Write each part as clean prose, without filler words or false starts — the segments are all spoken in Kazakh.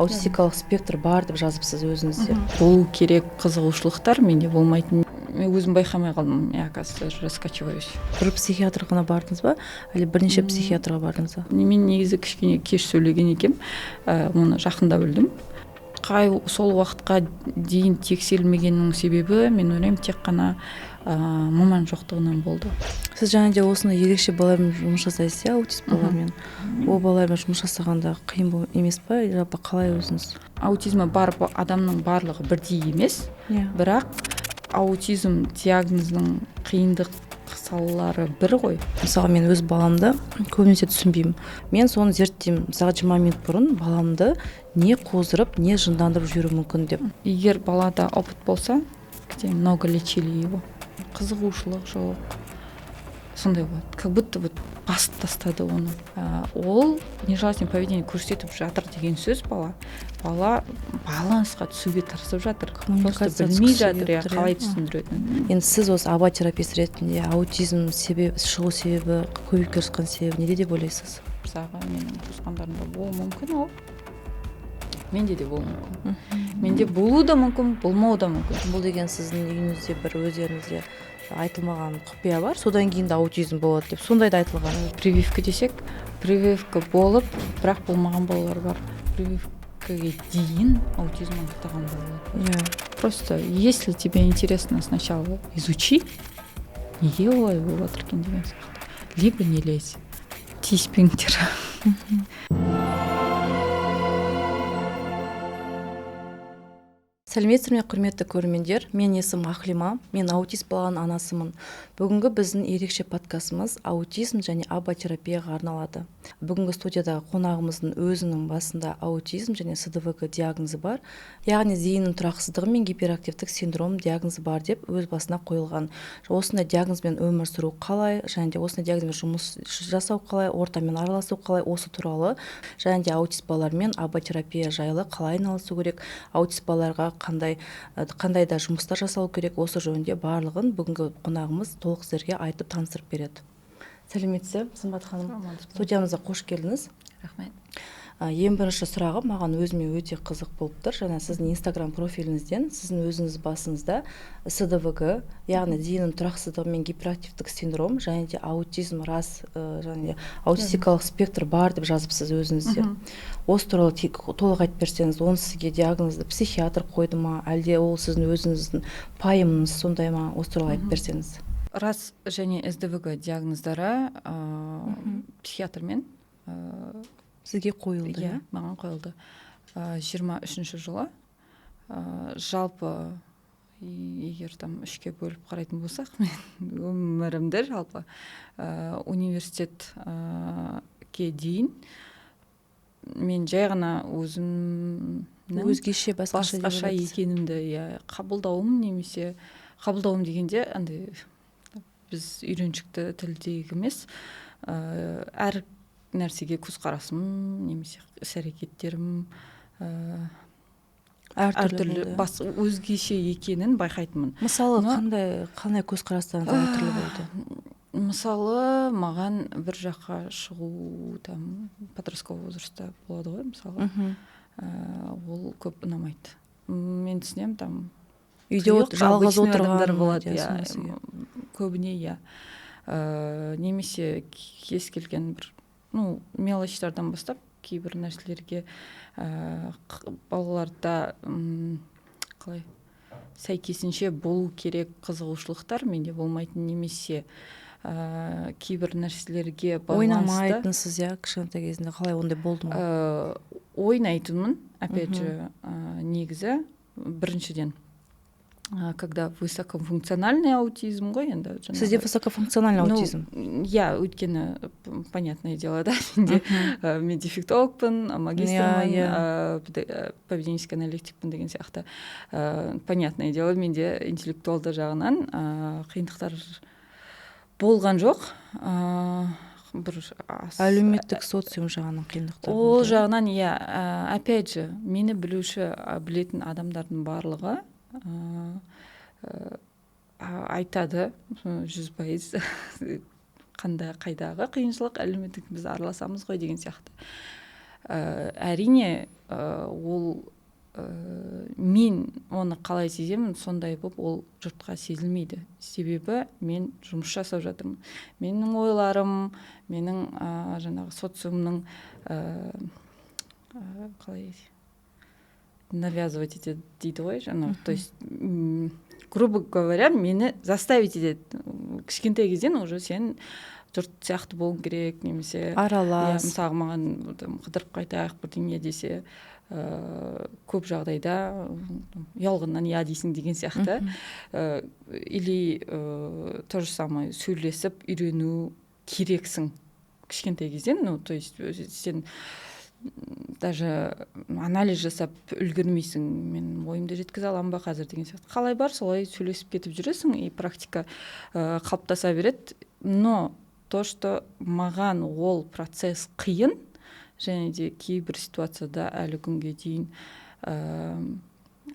Аутистикалық спектр бар деп жазыпсыз өзіңізде. Болу керек қызығушылықтар менде болмайтын. Мен өзім байқамай қалдым, я, оказывается, раскачиваюсь. Бір психиатрға ғана бардыңыз ба, әлде бірнеше психиатрға бардыңыз ба? Мен негізі кішкене кеш сөйлеген екенмін, оны жақында білдім. Қай сол уақытқа дейін тексерілмегенінің себебі, мен ойлаймын, тек қана маман жоқтығынан болды. Сіз және де осындай ерекше балалармен жұмыс жасайсыз, иә, аутист балалармен. Ол балалармен жұмыс жасағанда қиын емес па, жалпы қалай өзіңіз? Аутизмі бар адамның барлығы бірдей емес, бірақ аутизм диагнозының қиындық салалары бір ғой. Мысалы, мен өз баламды көбінесе түсінбеймін. Мен соны зерттеймін. Мысалға, 20 минут бұрын баламды не қоздырып, не жындандырып жіберуі мүмкін деп. Егер балада опыт болса, где много лечили его, қызығушылық жоқ, сондай болады, как будто вот басып тастады оны. Ол нежелательное поведение көрсетіп жатыр деген сөз, бала балансқа түсуге тырысып жатыр, просто білмей жатыр, иә, қалай түсіндіретінін. Енді сіз осы АБА терапевт ретінде аутизм себебі, шығу себебі, көбейіп келе жатқан себебі неде деп ойлайсыз? Мысалға, менің туысқандарымда болуы мүмкін, ол менде де болуы мүмкін, менде болуы да мүмкін, болмауы да мүмкін. Бұл деген сіздің үйіңізде бір өздеріңізде айтылмаған құпия бар, содан кейін де аутизм болады деп сондай да айтылған. Прививка десек, прививка болып, бірақ болмаған балалар бар. Прививкаге дейін аутизм анықтаған балалар. Просто если тебе интересно, сначала изучи, неге олай болып жатыр екен деген сияқты, либо не лезь, тиіспеңдер. Сәлеметсіздер ме, құрметті көрермендер? Мен есімім Ақлима, мен аутист баланың анасымын. Бүгінгі біздің ерекше подкастымыз аутизм және АБА терапияға арналады. Бүгінгі студиядағы қонағымыздың өзінің басында аутизм және СДВГ диагнозы бар, яғни зейіннің тұрақсыздығы мен гиперактивтік синдром диагнозы бар деп өз басына қойылған. Осындай диагнозбен өмір сүру қалай, және де осындай диагнозбен жұмыс жасау қалай, ортамен араласу қалай, осы туралы, және де аутист балалармен АБА терапия жайлы қалай айналысу керек, аутист балаларға қандай да жұмыстар жасалу керек, осы жөнінде барлығын бүгінгі қонағымыз толық сіздерге айтып таныстырып береді. Сәлеметсіз бе, Сымбат ханым? Саламатсыз ба? Студиямызға қош келдіңіз. Рахмет. Ең бірінші сұрағым маған өзіме өте қызық болып тұр. Жаңа сіздің Инстаграм профиліңізден сіздің өзіңіз басыңызда СДВГ, яғни зейіннің тұрақсыздығы мен гиперактивтік синдром және де аутизм рас, және де аутистикалық спектр бар деп жазыпсыз өзіңізде. Осы туралы толық айтып берсеңіз, оны сізге диагнозды психиатр қойды ма, әлде ол сіздің өзіңіздің пайымыңыз сондай ма, осы туралы айтып берсеңіз. Рас және СДВГ диагноздары психиатрмен, сізге қойылды, иә, иә? Маған қойылды. 23 жылы, жалпы егер там үшке бөліп қарайтын болсақ, мен өмірімді жалпы, университетке дейін мен жай ғана өзімнің өзгеше, басқаша деп басқаша ойлайсыз. екенімді, иә, қабылдауым, немесе қабылдауым дегенде андай біз үйреншікті тілдегі емес, әр нәрсеге көзқарасым немесе іс-әрекеттерім, әртүрлі әртүрлі болды. бас өзгеше екенін байқайтынмын. Мысалы, қандай көзқарастарыңыз әртүрлі болды? Мысалы, маған бір жаққа шығу, там, подростковый возрастта болады ғой, мысалға. Ол көп ұнамайды. Мен түсінемін, там, Үйде тұйық, жалғыз обычный адамдар отырған, болады, иә, иә, сонысы, иә. көбіне, иә. Немесе кез келген бір, мелочтардан бастап кейбір нәрселерге, балаларда, қалай, сәйкесінше болу керек қызығушылықтар менде болмайтын, немесе, кейбір нәрселерге байланысты Ойнамайтынсыз, иә, кішкентай кезінде қалай ондай болды ма? Ойнайтынмын, опять же, негізі біріншіден, когда высокофункциональный аутизм ғой енді жаңағы. Сізде высокофункциональный аутизм? Иә, өйткені, понятное дело, да, менде, мен дефектологпын, магистрмын, поведенческий аналитикпін деген сияқты. Понятное дело, менде интеллектуалды жағынан, қиындықтар болған жоқ. Бір ас- Әлеуметтік социум жағынан қиындықтар Ол болды. жағынан, иә, опять же, мені білуші, білетін адамдардың барлығы, айтады, 100% қандай, қайдағы қиыншылық, әлеуметтік біз араласамыз ғой деген сияқты. Әрине, ол мен оны қалай сеземін, сондай болып ол жұртқа сезілмейді, себебі мен жұмыс жасап жатырмын. Менің ойларым, менің жаңағы социумның қалай, навязывать етеді дейді ғой жаңағы, то есть, грубо говоря, мені заставить етеді кішкентай кезден уже: сен жұрт сияқты болуың керек немесе аралас. Иә, мысалға, маған там қыдырып қайтайық, бірдеңе десе, көп жағдайда ұялғаннан иә дейсің деген сияқты. Или то же самое, сөйлесіп үйрену керексің кішкентай кезден. Ну, то есть сен даже анализ жасап үлгермейсің, мен ойымды жеткізе аламын ба қазір деген сияқты. Қалай бар, солай сөйлесіп кетіп жүресің, и практика қалыптаса береді. Но то, что маған ол процесс қиын және де кейбір ситуацияда әлі күнге дейін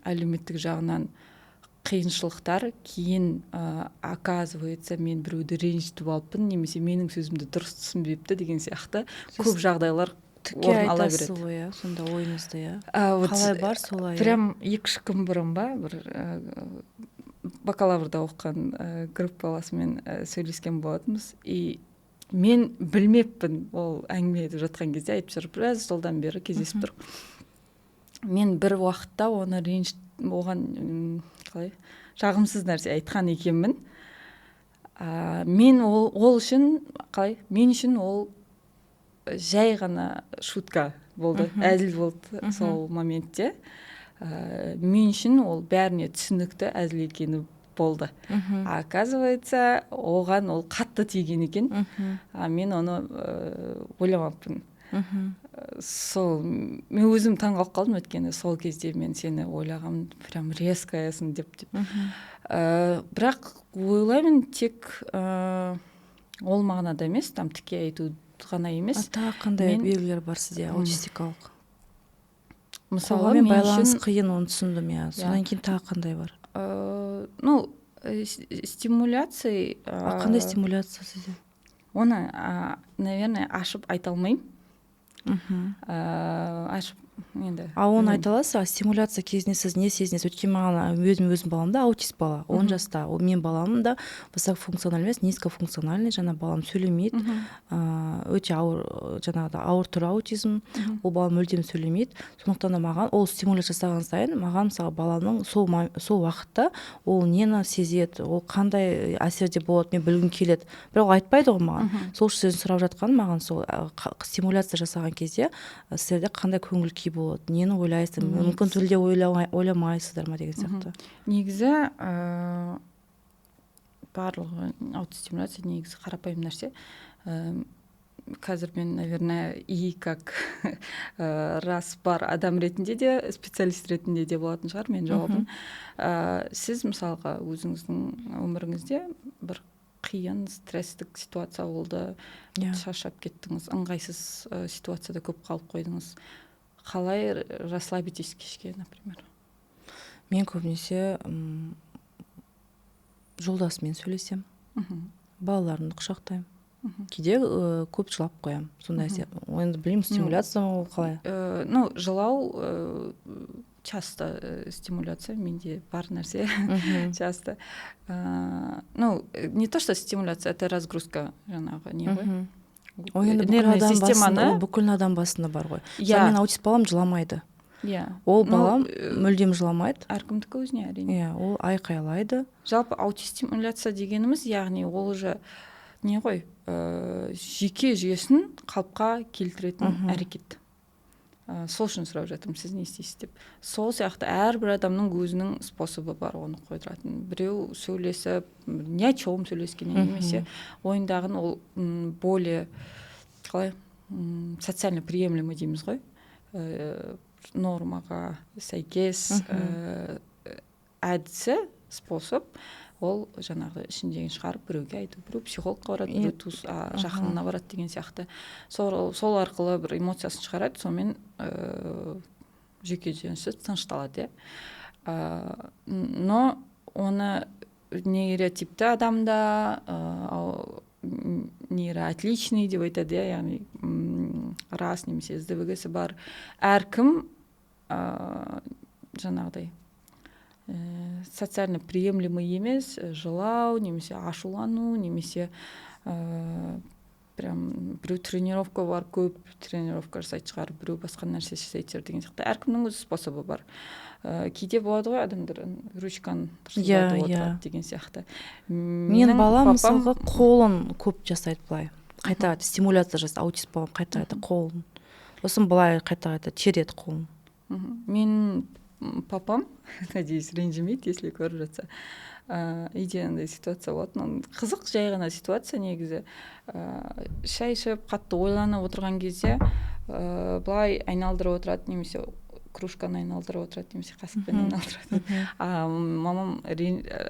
әлеуметтік жағынан қиыншылықтар кейін, оказывается, мен біреуді ренжітіп алыппын немесе менің сөзімді дұрыс түсінбепті деген сияқты көп жағдайлар Түкке орын ала айтасыз береді. ғой, иә, сонда ойыңызды, иә? Вот Қалай бар, солай, иә? Прям 2-3 күн бұрын ба, бір бакалаврда оқыған группаласыммен сөйлескен болатынбыз, и мен білмеппін, ол әңгіме айтып жатқан кезде айтып жүр, біраз жылдан бері кездесіп тұрық, мен бір уақытта оны реніш, оған қалай, жағымсыз нәрсе айтқан екенмін. Мен ол үшін, қалай, мен үшін ол жай ғана шутка болды, әзіл болды. Сол моментте мен үшін ол бәріне түсінікті әзіл екені болды. А оказывается, оған ол қатты тиген екен. А мен оны ойламаппын. Сол мен өзім таңқалып қалдым, өйткені сол кезде мен сені ойлағанмын, прям резкаясың деп. Бірақ ойлаймын, тек ол мағынада емес, там тіке айту ғана емес. А тағы қандай белгілер бар сізде аутистикалық? Мысалы, Қоғаммен мен байланыс үшін қиын, оны түсіндім, иә. Содан кейін тағы қандай бар? Ну, стимуляция. А қандай стимуляция сізде? Оны, наверное, ашып айта алмаймын. Ашып енді А оны білмеймін. айта аласыз ба? Стимуляция кезінде сіз не сезінесіз? Өйткені маған өзім балам да аутист бала, 10 жаста. Ол менің балам да высокофункциональный емес, низкофункциональный. Жаңа балам сөйлемейді. Өте ауыр, жаңағыдай ауыр түрі аутизм. Ол бала мүлдем сөйлемейді, сондықтан да маған ол стимуляция жасаған сайын маған, мысалы, баланың сол уақытта ол нені сезеді, ол қандай әсерде болады, мен білгім келеді, бірақ ол айтпайды ғой маған. Сол үшін сізден сұрап жатқаным, маған сол стимуляция жасаған кезде сіздерде қандай көңіл күй болады, нені ойлайсыздар, мүмкін тілде ойламайсыздар ма деген сияқты. Негізі барлығы аутостимуляция негізі қарапайым нәрсе. Қазір мен, наверное, и как рас бар адам ретінде де, специалист ретінде де болатын шығар менің жауабым. Сіз мысалға өзіңіздің өміріңізде бір қиын, стресстік ситуация болды, шаршап кеттіңіз, ыңғайсыз ситуацияда көп қалып қойдыңыз, қалай расслабитесь кешке, например? Мен көбінесе жолдасыммен сөйлесемін, балаларымды құшақтаймын, кейде көп жылап қоямын сондай. Енді білмеймін, стимуляция ма ол, қалай? Ну, жылау часто стимуляция, менде бар нәрсе. Часто ну, не то что стимуляция, это разгрузка, жаңағы не ғой. Ол енді бүкіл адам басында, ол бүкіл адам басында бар ғой. Иә, мен аутист балам жыламайды. Ол балам мүлдем жыламайды. Әркімдікі өзіне, әрине. Иә, ол айқайлайды. Жалпы аутистимуляция дегеніміз, яғни ол уже не ғой, жүйке жүйесін қалыпқа келтіретін әрекет. Сол үшін сұрап жатырмын, сіз не істейсіз деп. Сол сияқты әрбір адамның өзінің способы бар оны қойдыратын. Біреу сөйлесіп, ни о чем сөйлескеннен немесе ойындағын, ол более қалай, социально приемлемый дейміз ғой, нормаға сәйкес әдісі, способ, ол жаңағы ішіндегіні шығарып біреуге айту. Біреу психологқа барады, біреу туыс жақынына барады деген сияқты. Сол арқылы бір эмоциясын шығарады, сонымен жүйке жүйесі тынышталады, иә. Но оны нейротипті адамда, нейроотличный деп айтады, иә, яғни Рас немесе СДВГ сі бар әркім жаңағыдай социально приемлемый емес жылау немесе ашулану немесе прям біреу тренировка бар, көп тренировка жасайтын шығар, біреу басқа нәрсе жасайтын шығар деген сияқты. Әркімнің өз способы бар. Кейде болады ғой, адамдар ручканы тырсылдатып отырады деген сияқты. Мен балам, мысалға, қолын көп жасайды, былай қайта қайта стимуляция жасайды. Аутист балам қайта қайта қолын, сосын былай қайта қайта тереді қолын. Мен папам, надеюсь, ренжімейді, если көріп жатса. Үйде андай ситуация болатын, қызық, жай ғана ситуация негізі. Шай ішіп, қатты ойланып отырған кезде былай айналдырып отырады немесе кружканы айналдырып отырады немесе қасықпен айналдырады. А мамам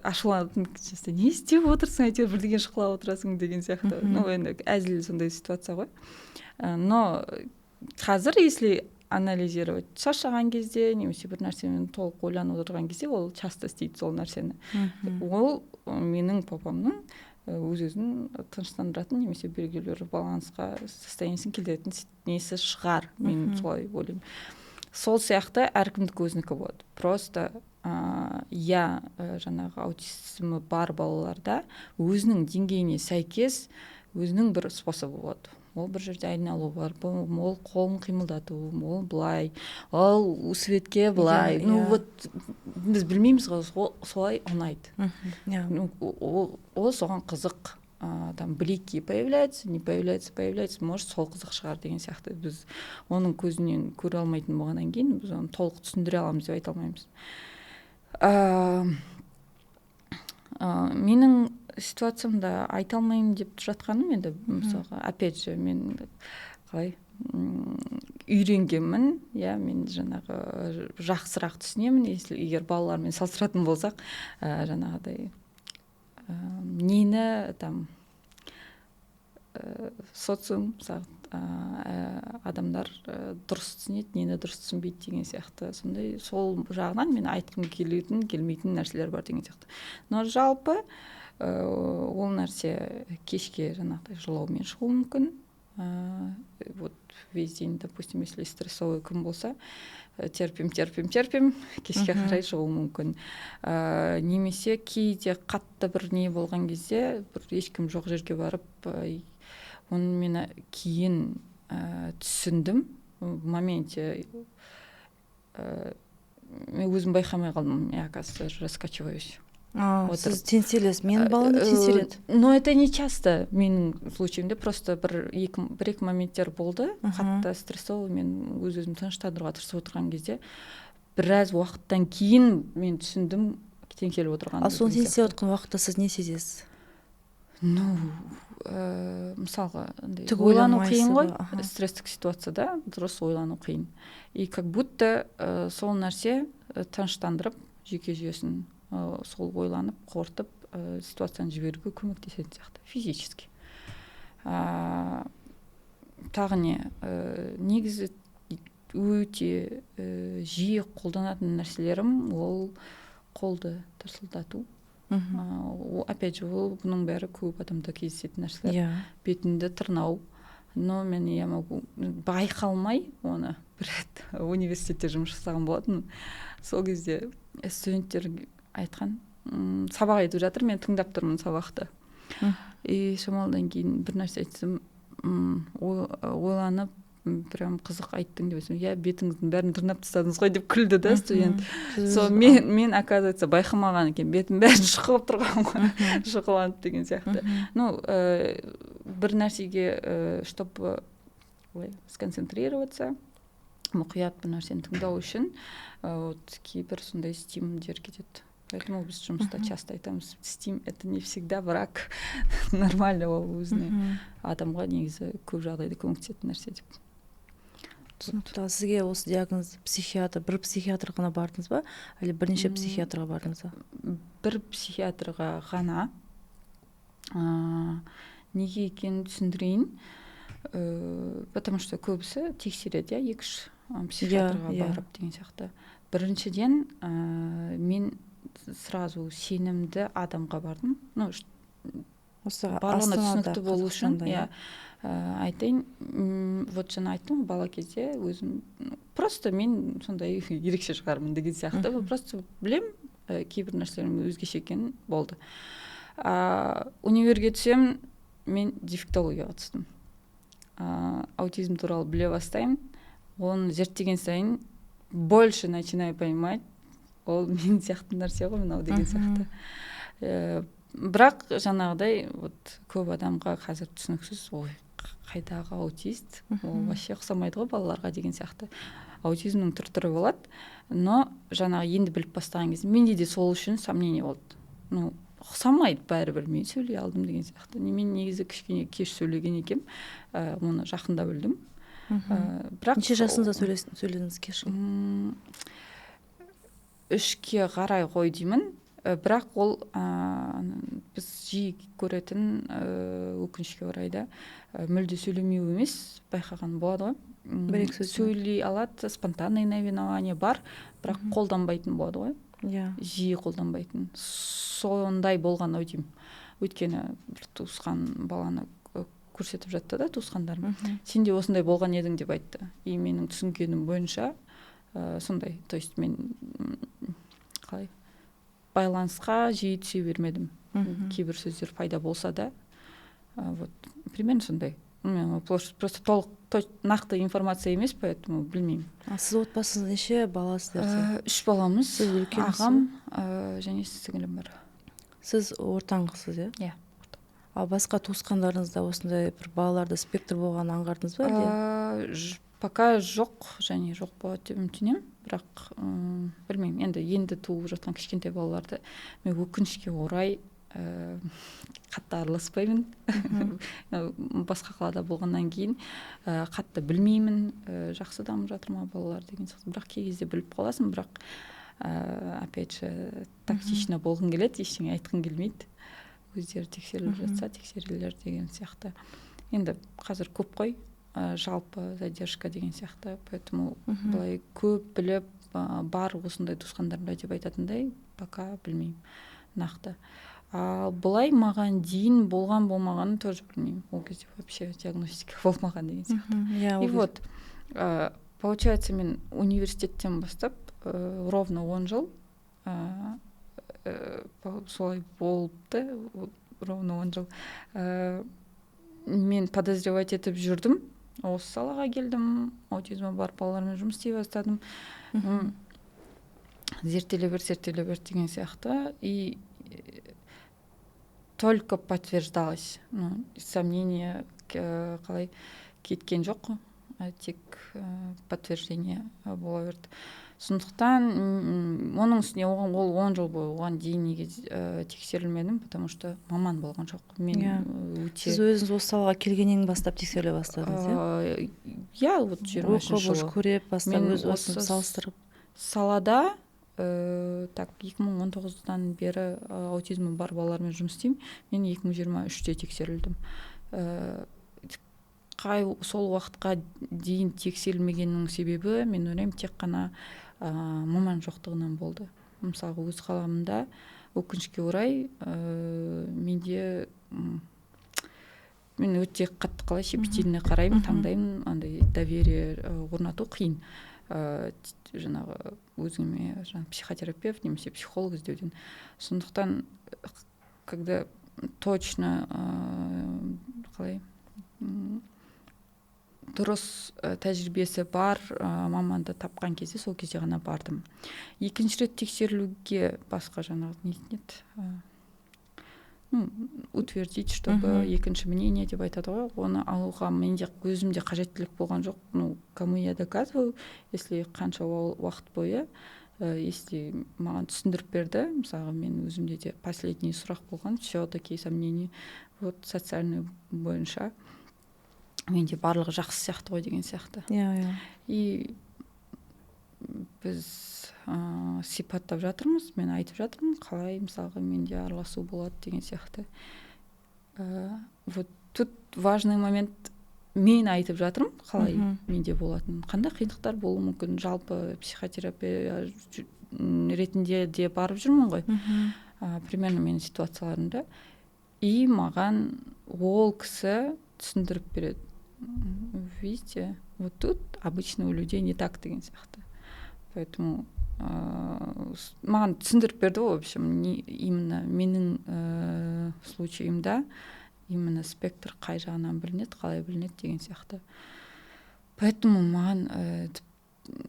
ашуланатын: «Не істеп отырсың, әйтеуір бірдеңе шұқылап отырасың», — деген сияқты. Ну, енді әзіл сондай ситуация ғой. Но қазір, если анализировать, шаршаған кезде немесе бір нәрсемен толық ойланып отырған кезде ол часто істейді сол нәрсені. Ол менің папамның өз өзін тыныштандыратын немесе белгілі бір балансқа, состояниесін келтіретін несі шығар, мен солай ойлаймын. Сол сияқты әркімдікі өзінікі болады. Просто иә, жаңағы аутизмі бар балаларда өзінің деңгейіне сәйкес өзінің бір способы болады. Ол бір жерде айналу бар, ол қолын қимылдату, ол былай, ол светке былай. Ну вот біз білмейміз ғой, солай ұнайды. Иә. Ну, ол соған қызық. Там блики появляются, не появляются, появляются, может, сол қызық шығар деген сияқты. Біз оның көзінен көре алмайтын болғаннан кейін, біз оны толық түсіндіре аламыз деп айта алмаймыз. Менің ситуациямда айта алмаймын деп жатқаным, енді мысалға, опять же, мен қалай үйренгенмін, иә, мен жаңағы жақсырақ түсінемін, если егер балалармен салыстыратын болсақ, жаңағыдай нені там социум, мысалы, адамдар дұрыс түсінеді, нені дұрыс түсінбейді деген сияқты. Сондай сол жағынан мен айтқым келетін, келмейтін нәрселер бар деген сияқты. Но жалпы ол нәрсе кешке жаңағыдай жылаумен шығуы мүмкін. Вот весь день, допустим, если стрессовый күн болса, терпим, терпим, терпим, кешке қарай шығуы мүмкін. Немесе кейде қатты бір не болған кезде бір ешкім жоқ жерге барып, оны мен кейін түсіндім, в моменте мен өзім байқамай қалдым, я, оказывается, раскачиваюсь. Сіз теңселесіз. Менің балам да теңселеді. Но это не часто менің случайымда, просто бір екі моменттер болды. Қатты стрессовый, мен өз өзімді тыныштандыруға тырысып отырған кезде, біраз уақыттан кейін мен түсіндім теңселіп отырғанымды. Ал сол теңселіп отқан уақытта сіз не сезесіз? Ну, мысалға, андай ойлану қиын ғой стресстік ситуацияда, дұрыс ойлану қиын, и как будто сол нәрсе тыныштандырып жүйке жүйесін, сол ойланып, қорытып, ситуацияны жіберуге көмектесетін сияқты физически. Тағы не, негізі өте жиі қолданатын нәрселерім — ол қолды тырсылдату. Опять же, ол бұның бәрі көп адамда кездесетін нәрселер. Бетіңді тырнау. Но мен, я могу байқалмай оны. Бір рет университетте жұмыс жасаған болатынмын, сол кезде студенттер айтқан, сабақ айтып жатыр, мен тыңдап тұрмын сабақты, и шамалыдан кейін бір нәрсе айтсам, ойланып, «Прям қызық айттың», — деп айтсам, «Иә, бетіңіздің бәрін тырнап тастадыңыз ғой», — деп күлді да студент. Сол мен, оказывается, байқамаған екенмін, бетім бәрін шұқылап тұрған ғой, шұқыланып деген сияқты. Ну, бір нәрсеге, чтобы сконцентрироваться, мұқият бір нәрсені тыңдау үшін, вот кейбір сондай стимулдер кетеді. Поэтому біз жұмыста часто айтамыз: стим — это не всегда враг, нормально ол, өзіне адамға негізі көп жағдайда көмектесетін нәрсе деп. Түсінікті. Сізге осы диагноз психиатр, бір психиатрға ғана бардыңыз ба, әлде бірнеше психиатрға бардыңыз ба? Бір психиатрға ғана. Неге екенін түсіндірейін. Потому что көбісі тексереді, иә, екі үш психиатрға барып деген сияқты. Біріншіден, мен сразу сенімді адамға бардым, ну. Осы барлығына Астанада, түсінікті болу үшін, Қазақстанда, иә, айтайын. Вот жаңа айттым ғой, бала кезде өзім, ну, просто мен сондай ерекше шығармын деген сияқты. Просто білем, кейбір нәрселерім өзгеше екенін болды. Универге түсемін, мен дефектологияға түстім. Аутизм туралы біле бастаймын. Оны зерттеген сайын больше начинаю понимать, ол мен сияқты нәрсе ғой мынау деген сияқты. Бірақ жаңағыдай, вот көп адамға қазір түсініксіз: ой, қайдағы аутист, ол вообще ұқсамайды ғой балаларға деген сияқты. Аутизмнің түр түрі болады, но жаңағы енді біліп бастаған кезде менде де сол үшін сомнение болды: ну, ұқсамайды бәрібір, мен сөйлей алдым деген сияқты. Не, мен негізі кішкене кеш сөйлеген екенмін, оны жақында білдім. Бірақ Неше жасыңызда сөйледіңіз кеш? 3-ке қарай ғой деймін. Бірақ ол біз жиі көретін, өкінішке орай да, мүлде сөйлемеу емес, байқаған болады ғой. Бір екі сөз. Сөйлей алады, спонтанный наименование бар, бірақ қолданбайтын болады ғой. Жиі қолданбайтын, сондай болған ау деймін. Өйткені бір туысқан баланы көрсетіп жатты да туысқандарым, сен де осындай болған едің деп айтты. И менің түсінгенім бойынша, сондай, то есть мен қалай, байланысқа жиі түсе бермедім. Кейбір сөздер пайда болса да, вот примерно сондай. Мен ол просто толық нақты информация емес, поэтому білмеймін. А сіз отбасыңызда неше баласыздар? Үш баламыз. Сіз үлкенсіз? Ағам және сіңілім бар. Сіз ортаңғысыз, иә? Иә. Ал басқа туысқандарыңызда осындай бір балаларда спектр болғанын аңғардыңыз ба әлде? Пока жоқ және жоқ болады деп үміттенемін, бірақ білмеймін енді. Енді туып жатқан кішкентай балаларды мен, өкінішке орай, қатты араласпаймын. Басқа қалада болғаннан кейін, қатты білмеймін, жақсы дамып жатыр ма балалар деген сияқты. Бірақ кей кезде біліп қаласың, бірақ опять же тактично болғың келеді, ештеңе айтқың келмейді, өздері тексеріліп жатса, тексерілер деген сияқты. Енді қазір көп қой, жалпы задержка деген сияқты, поэтому былай көп біліп, бар осындай туысқандарымда деп айтатындай пока білмеймін нақты. Ал былай маған дейін болған болмағанын тоже білмеймін, ол кезде вообще диагностика болмаған деген сияқты. Иә, и вот получается, мен университеттен бастап, ровно 10 жыл солай болыпты, ровно 10 жыл мен подозревать етіп жүрдім. Осы салаға келдім, аутизмі бар балалармен жұмыс істей бастадым. Зерттеле бер, зерттеле бер деген сияқты. И только подтверждалось, ну, сомнение қалай кеткен жоқ, тек подтверждение бола берді. Сондықтан оның үстіне оған, ол 10 жыл бойы, оған дейін неге тексерілмедім? Потому что маман болған жоқ мен. Иә. Өте Сіз өзіңіз осы салаға келгеннен бастап тексеріле бастадыңыз, иә? Иә, вот 23-ші Оқып, уже жылы. көре бастап, Мен өз осы басын салыстырып. салада, так, 2019-дан бері аутизмі бар балалармен жұмыс істеймін. Мен 2023-те тексерілдім. Қай сол уақытқа дейін тексерілмегеннің себебі, мен ойлаймын, тек қана маман жоқтығынан болды. Мысалға, өз қаламда, өкінішке орай, менде мен өте қатты, қалай, щепетильно қараймын, таңдаймын, андай доверие орнату қиын, жаңағы өзіңе жаңағы психотерапевт немесе психолог іздеуден. Сондықтан когда точно, қалай, дұрыс, тәжірибесі бар маманды тапқан кезде, сол кезде ғана бардым екінші рет тексерілуге. Басқа жаңағы не еді, ну, утвердить, чтобы екінші мнение деп айтады ғой, оны алуға менде өзімде қажеттілік болған жоқ. Ну, кому я доказываю, если қанша уақыт бойы, если маған түсіндіріп берді. Мысалға, мен өзімде де последний сұрақ болған: все таки сомнение, вот социальный бойынша менде барлығы жақсы сияқты ғой деген сияқты. иә иә И біз сипаттап жатырмыз, мен айтып жатырмын, қалай, мысалға, менде араласу болады деген сияқты. Вот тут важный момент: мен айтып жатырмын қалай менде болатынын, қандай қиындықтар болуы мүмкін. Жалпы психотерапия ретінде де барып жүрмін ғой. Примерно менің ситуацияларымда. И маған ол кісі түсіндіріп береді: «Видите, вот тут обычно у людей не так», деген сияқты. Поэтому маған түсіндіріп берді ғой, в общем, не именно менің случайымда именно спектр қай жағынан білінеді, қалай білінеді деген сияқты. Поэтому маған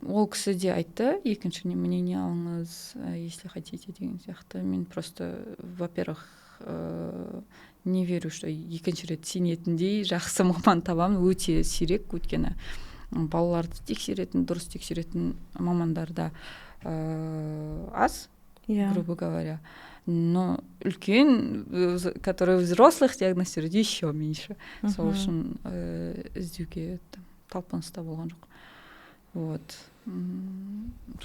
ол кісі де айтты: «Екінші мнение алыңыз, если хотите», деген сияқты. Мен просто, во первых, не верю, что екінші рет сенетіндей жақсы маман табамын, өте сирек, өйткені балаларды тексеретін, дұрыс тексеретін мамандар да аз, грубо говоря, но үлкен, которые взрослых диагностируют, еще меньше. Сол үшін іздеуге талпыныс та болған жоқ. Вот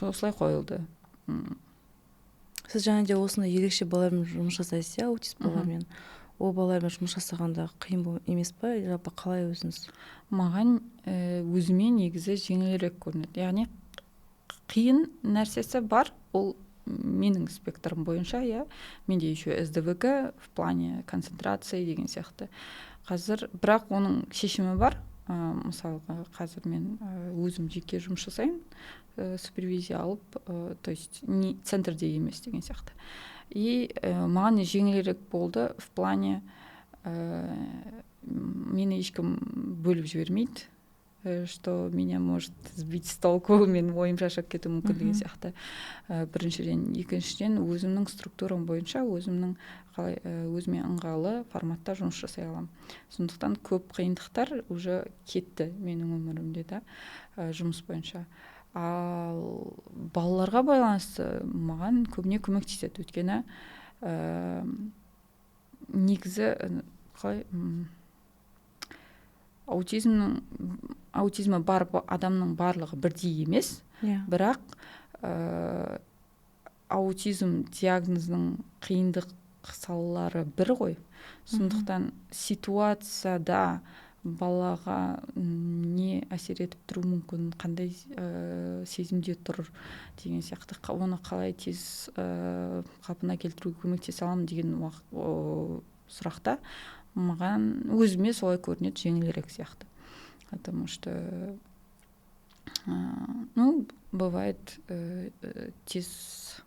осылай қойылды. Сіз және де осындай ерекше балалармен жұмыс жасайсыз, иә, аутист балалармен. Ол балалармен жұмыс жасағанда қиын емес па, жалпы қалай өзіңіз? Маған, өзіме негізі жеңілірек көрінеді. Яғни қиын нәрсесі бар, ол менің спектрім бойынша, иә, менде еще СДВГ в плане концентрации деген сияқты қазір, бірақ оның шешімі бар. Мысалға, қазір мен өзім жеке жұмыс жасаймын, супервизия алып, то есть не центрде емес деген сияқты. И маған жеңілірек болды в плане мені ешкім бөліп жібермейді, что меня может сбить с толку, менің ойым шашап кетуі мүмкін деген сияқты, біріншіден. Екіншіден, өзімнің структурам бойынша, өзімнің қалай, өзіме ыңғайлы форматта жұмыс жасай аламын. Сондықтан көп қиындықтар уже кетті менің өмірімде да, жұмыс бойынша. Ал балаларға байланысты маған көбіне көмектеседі, өйткені негізі қалай, аутизмі бар адамның барлығы бірдей емес. Бірақ аутизм диагнозының қиындық салалары бір ғой. Сондықтан ситуацияда балаға не әсер етіп тұруы мүмкін, қандай сезімде тұр деген сияқты, оны қалай тез қалпына келтіруге көмектесе аламын деген сұрақта маған, өзіме солай көрінеді, жеңілірек сияқты. Потому что ну, бывает, тез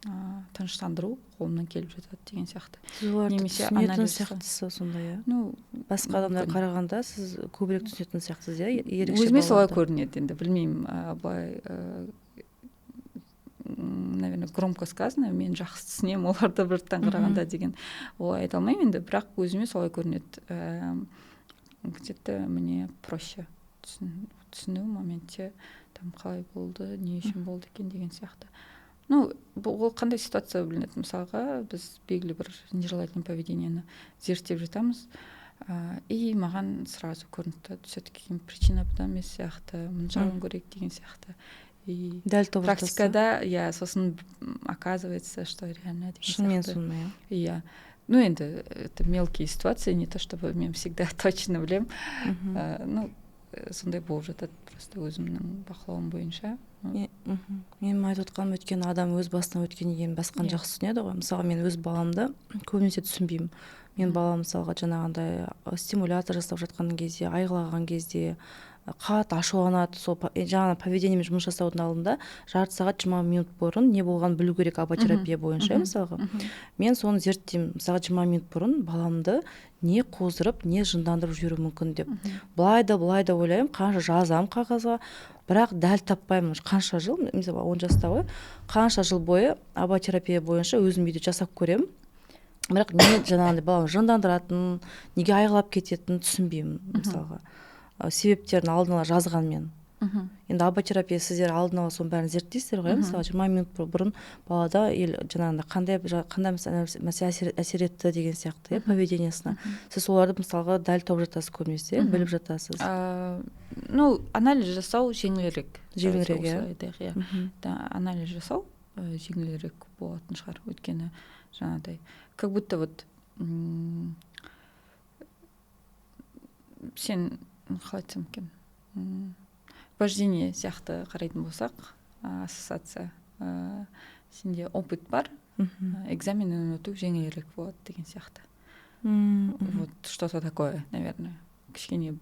тыныштандыру қолымнан келіп жатады деген сияқты. Сіз оларды немесе түсінетін сияқтысыз сонда, иә? Ну, басқа адамдарға қарағанда сіз көбірек түсінетін сияқтысыз, иә, ерекше? Өзіме солай көрінеді енді, білмеймін, былай, наверное, громко сказано, мен жақсы түсінемін оларды біртан қарағанда деген олай айта алмаймын енді, бірақ өзіме солай көрінеді. Где то мне проще түсіну моментте, там қалай болды, не үшін болды екен деген сияқты. Ну, ол қандай ситуация білінеді? Мысалға, біз белгілі бір нежелательный поведениені зерттеп жатамыз, и маған сразу көрініп тұрады, все таки причина бұда емес сияқты, мына жағын көрейік деген сияқты. И дәл. Практикада, иә, сосын оказывается, что реально деген. Шынымен сондай. Иә, ну енді это мелкие ситуации, не то чтобы мен всегда точно білемін. Ну, сондай болып жатады просто өзімнің бақылауым бойынша. Менің айтып отқаным, өйткені адам өз басынан өткеннен кейін басқаны жақсы түсінеді ғой. Мысалға, мен өз баламды көбінесе түсінбеймін. Мен балам, мысалға, жаңағындай стимулятор жасап жатқан кезде, айғайлаған кезде қатты ашуланады. Сол жаңағы поведениемен жұмыс жасаудың алдында жарты сағат, 20 минут бұрын не болғанын білу керек АБА терапия бойынша. Мысалға, мен соны зерттеймін. Мысалға, 20 минут бұрын баламды не қоздырып, не жындандырып жіберуі мүмкін деп былай да, былай да ойлаймын, қанша жазамын қағазға, бірақ дәл таппаймын. Қанша жыл, мысалы, 10 жаста ғой, қанша жыл бойы АБА терапия бойынша өзім үйде жасап көремін, бірақ не жаңағындай баланы жындандыратынын, неге айғайлап кететінін түсінбеймін. Мысалға, себептерін алдын ала жазғанмен. Енді АБА терапия, сіздер алдын ала соның бәрін зерттейсіздер ғой, иә? Мысалы, 20 минут бұрын балада жаңағындай қандай мәселе әсер етті деген сияқты, иә, поведениесіне. Сіз соларды, мысалға, дәл тауып жатасыз көбінесе, иә, біліп жатасыз. Ну, анализ жасау жеңілірек. Жеңілірек, иә. Иә, анализ жасау жеңілірек болатын шығар, өйткені жаңағыдай как будто вот сен, қалай айтсам екен, вождение сияқты қарайтын болсақ, ассоциация, сенде опыт бар, экзаменнен өту жеңілірек болады деген сияқты. Вот что-то такое, наверное. Кішкене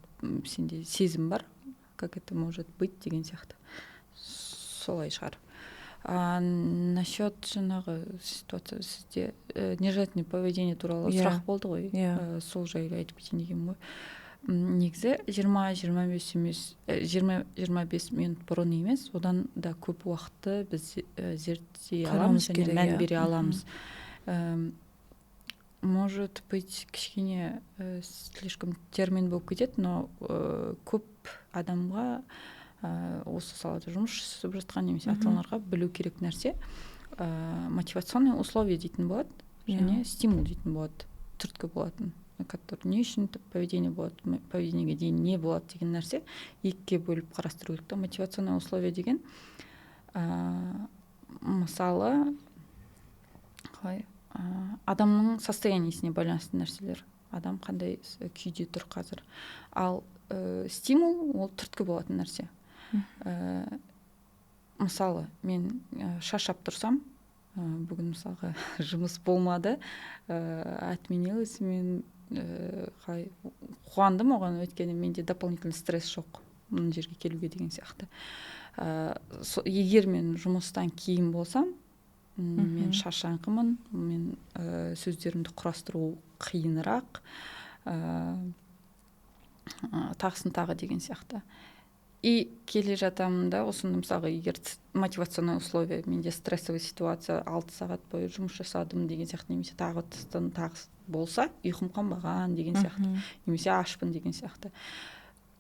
сенде сезім бар, как это может быть деген сияқты, солай шығар. А насчет жаңағы ситуация, сізде нежелательный поведение туралы сұрақ болды ғой. Иә. Сол жайлы айтып кетейін дегенмін ғой. Негізі 20-25 емес, 20-25 минут бұрын емес, одан да көп уақытты біз зерттей аламыз Қарауымыз және керек, мән иә. бере аламыз. Может быть, кішкене слишком термин болып кетеді, но көп адамға, осы салада жұмыс жасап жатқан немесе ата аналарға білу керек нәрсе, мотивационный условие дейтін болады және стимул дейтін болады, түрткі болатын, который не үшін поведение болады, поведениеге дейін не болады деген нәрсе, екіге бөліп қарастыру керек та. Мотивационный условие деген, мысалы, қалай, адамның состояниесіне байланысты нәрселер, адам қандай күйде тұр қазір. Ал стимул ол түрткі болатын нәрсе. Мысалы, мен шаршап тұрсам, бүгін, мысалға, жұмыс болмады, отменилось, мен қалай, қуандым оған, өйткені менде дополнительный стресс жоқ мына жерге келуге деген сияқты. Егер мен жұмыстан кейін болсам, мен шаршаңқымын, мен сөздерімді құрастыру қиынырақ, тағысын тағы деген сияқты. И келе жатамын да осыны, мысалға, егер мотивационный условие менде стрессовый ситуация, 6 сағат бойы жұмыс жасадым деген сияқты, немесе тағы тыстан тағы болса, ұйқым қанбаған деген сияқты, немесе ашпын деген сияқты,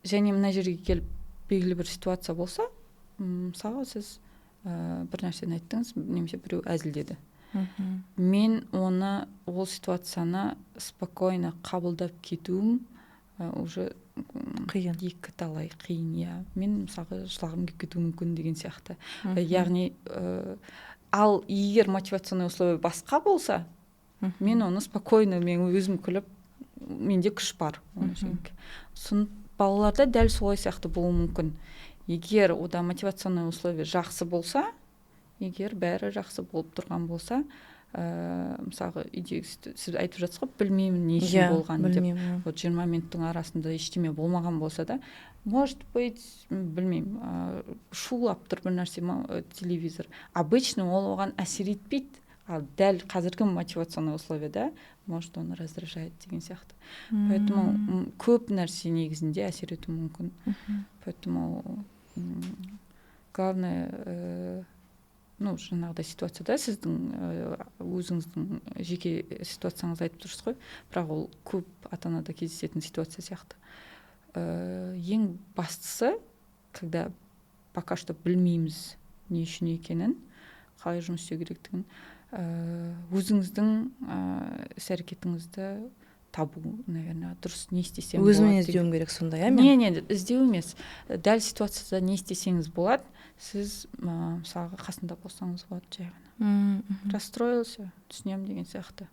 және мына жерге келіп белгілі бір ситуация болса, мысалға, сіз бір нәрсені айттыңыз немесе біреу әзілдеді, мен оны, ол ситуацияны спокойно қабылдап кетуім уже Қиын. Екі талай қиын, иә. Мен, мысалға, жылағым келіп кетуі мүмкін деген сияқты. Яғни ал егер мотивационный условие басқа болса, мен оны спокойно, мен өзім күліп, менде күш бар оны жеңуге. Балаларда дәл солай сияқты болуы мүмкін. Егер ода мотивационный условие жақсы болса, егер бәрі жақсы болып тұрған болса, мысалға, үйдегі сіз айтып жатсыз ғой, білмеймін не үшін Иә, болғанын деп. Білмеймін. Вот 20 минуттың арасында ештеме болмаған болса да, может быть, білмеймін, шулап тұр бір нәрсе ма, телевизор, обычно ол оған әсер етпейді, ал дәл қазіргі мотивационный условияда, может, оны раздражает деген сияқты. Поэтому көп нәрсе негізінде әсер етуі мүмкін. Поэтому главное, ну, жаңағыдай ситуацияда сіздің өзіңіздің жеке ситуацияңызды айтып тұрсыз ғой, бірақ ол көп ата анада кездесетін ситуация сияқты. Ең бастысы, когда пока что білмейміз не үшін екенін, қалай жұмыс істеу керектігін, өзіңіздің іс әрекетіңізді табу, наверное, дұрыс, не істесем Өзімен болады деген. іздеуім керек сонда, иә, мен? Не, іздеу емес, дәл ситуацияда не істесеңіз болады. Сіз мысалға, қасында болсаңыз болады жай ғана. Расстроился, түсінемін деген сияқты,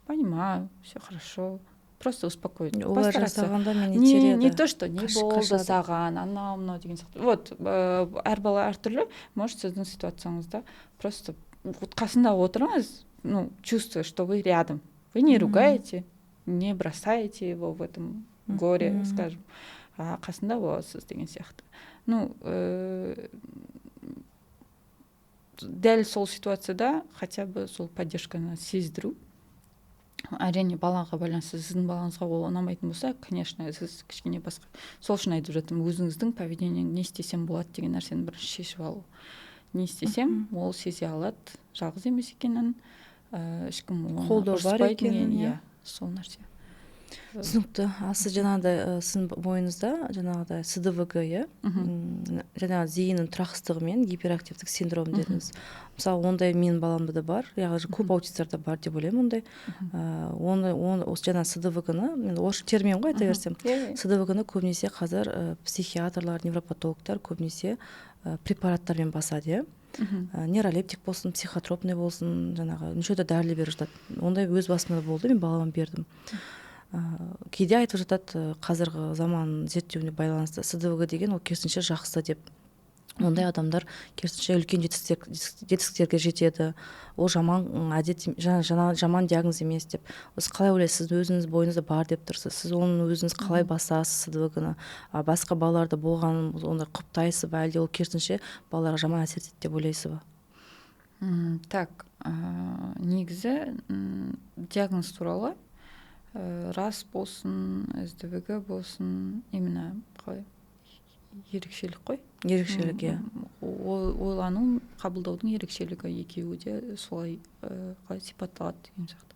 понимаю, все хорошо, просто успокоить, Олай постараться. жасағанда мен Не, итереді. не то что не болды Қашады. саған, анау мынау деген сияқты. Вот әр бала әртүрлі, может, сіздің ситуацияңызда просто вот қасында отырыңыз, ну, чувствуя, что вы рядом, вы не ругаете, не бросаете его в этом горе, скажем, а қасында боласыз деген сияқты. Ну, дәл сол ситуацияда хотя бы сол поддержканы сездіру. Әрине, балаға байланысты, сіздің балаңызға ол ұнамайтын болса, конечно, сіз кішкене басқа. Сол үшін айтып жатырмын, өзіңіздің поведение, не істесем болады деген нәрсені бірінші шешіп алу, не істесем, ол сезе алады жалғыз емес екенін, ешкім оны Қолдау бар ұрыспайтын екенін, иә. Иә, сол нәрсе. Түсінікті. Ал сіз жаңағыдай, сіздің бойыңызда жаңағыдай СДВГ, иә, жаңағы зейіннің тұрақсыздығы мен гиперактивтік синдром дедіңіз. Мысалы, ондай менің баламда да бар, яғни көп аутистерде бар деп ойлаймын ондай. Оны осы жаңағы СДВГ ны, мен орысша термин ғой, айта берсем, Иә, иә. СДВГ ны көбінесе қазір психиатрлар, невропатологтар көбінесе препараттармен басады, иә. Нейролептик болсын, психотропный болсын, жаңағы неше түрлі дәрілер беріп жатады. Ондай өз басымда болды, мен балама бердім. Кейде айтып жатады, қазіргі заман зерттеуіне байланысты СДВГ деген ол керісінше жақсы деп. Ондай адамдар керісінше үлкен жетістіктерге жетеді, ол жаман әдет, жаман диагноз емес деп. Осы қалай ойлайсыз? Сіз өзіңіз бойыңызда бар деп тұрсыз, сіз оны өзіңіз қалай басасыз СДВГ ны? Басқа балаларда болғанын ондай құптайсыз ба, әлде ол керісінше балаларға жаман әсер етеді деп ойлайсыз ба? Так, негізі диагноз туралы, РАС болсын, СДВГ болсын, именно қалай, ерекшелік қой. Ерекшелік, иә. Ойлану, қабылдаудың ерекшелігі, екеуі де солай қалай сипатталады деген сияқты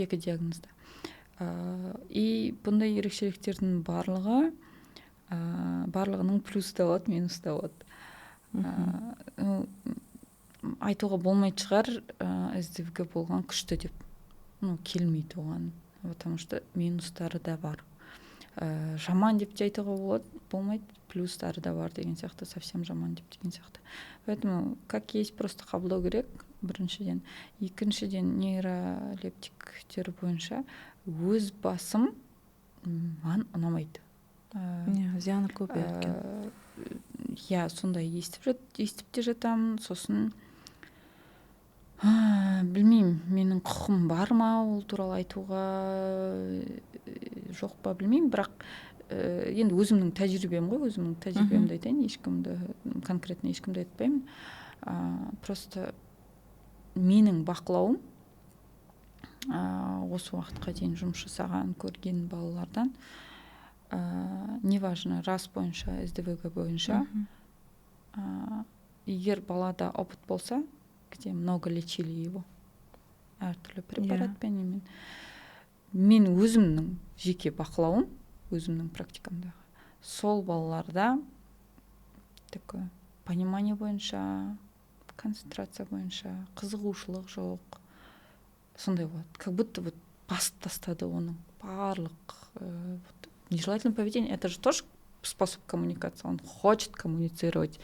екі диагнозда. И бұндай ерекшеліктердің барлығы, барлығының плюсы да болады, минусы да болады. Ну, айтуға болмайтын шығар, СДВГ болған күшті деп, ну, келмейді оған, потому что минустары да бар. Жаман деп те айтуға болады, болмайды, плюстары да бар деген сияқты, совсем жаман деп деген сияқты. Поэтому как есть просто қабылдау керек біріншіден. Екіншіден, нейролептиктер бойынша өз басым маған ұнамайды. Иә, зияны көп екен. Иә, сондай естіп те жатамын. Сосын білмеймін, менің құқым бар ма ол туралы айтуға, жоқ па, білмеймін, бірақ енді өзімнің тәжірибем ғой, өзімнің тәжірибемді айтайын, ешкімді конкретно, ешкімді айтпаймын. Просто менің бақылауым, осы уақытқа дейін жұмыс жасаған, көрген балалардан, неважно, РАС бойынша, СДВГ бойынша, егер балада опыт болса, где много лечили его әртүрлі препаратпен, немен, мен өзімнің жеке бақылауым, өзімнің практикамдағы сол балаларда такое понимание бойынша, концентрация бойынша, қызығушылық жоқ, сондай болады, как будто вот басып тастады оның барлық вот, нежелательное поведение — это же тоже способ коммуникации, он хочет коммуницировать,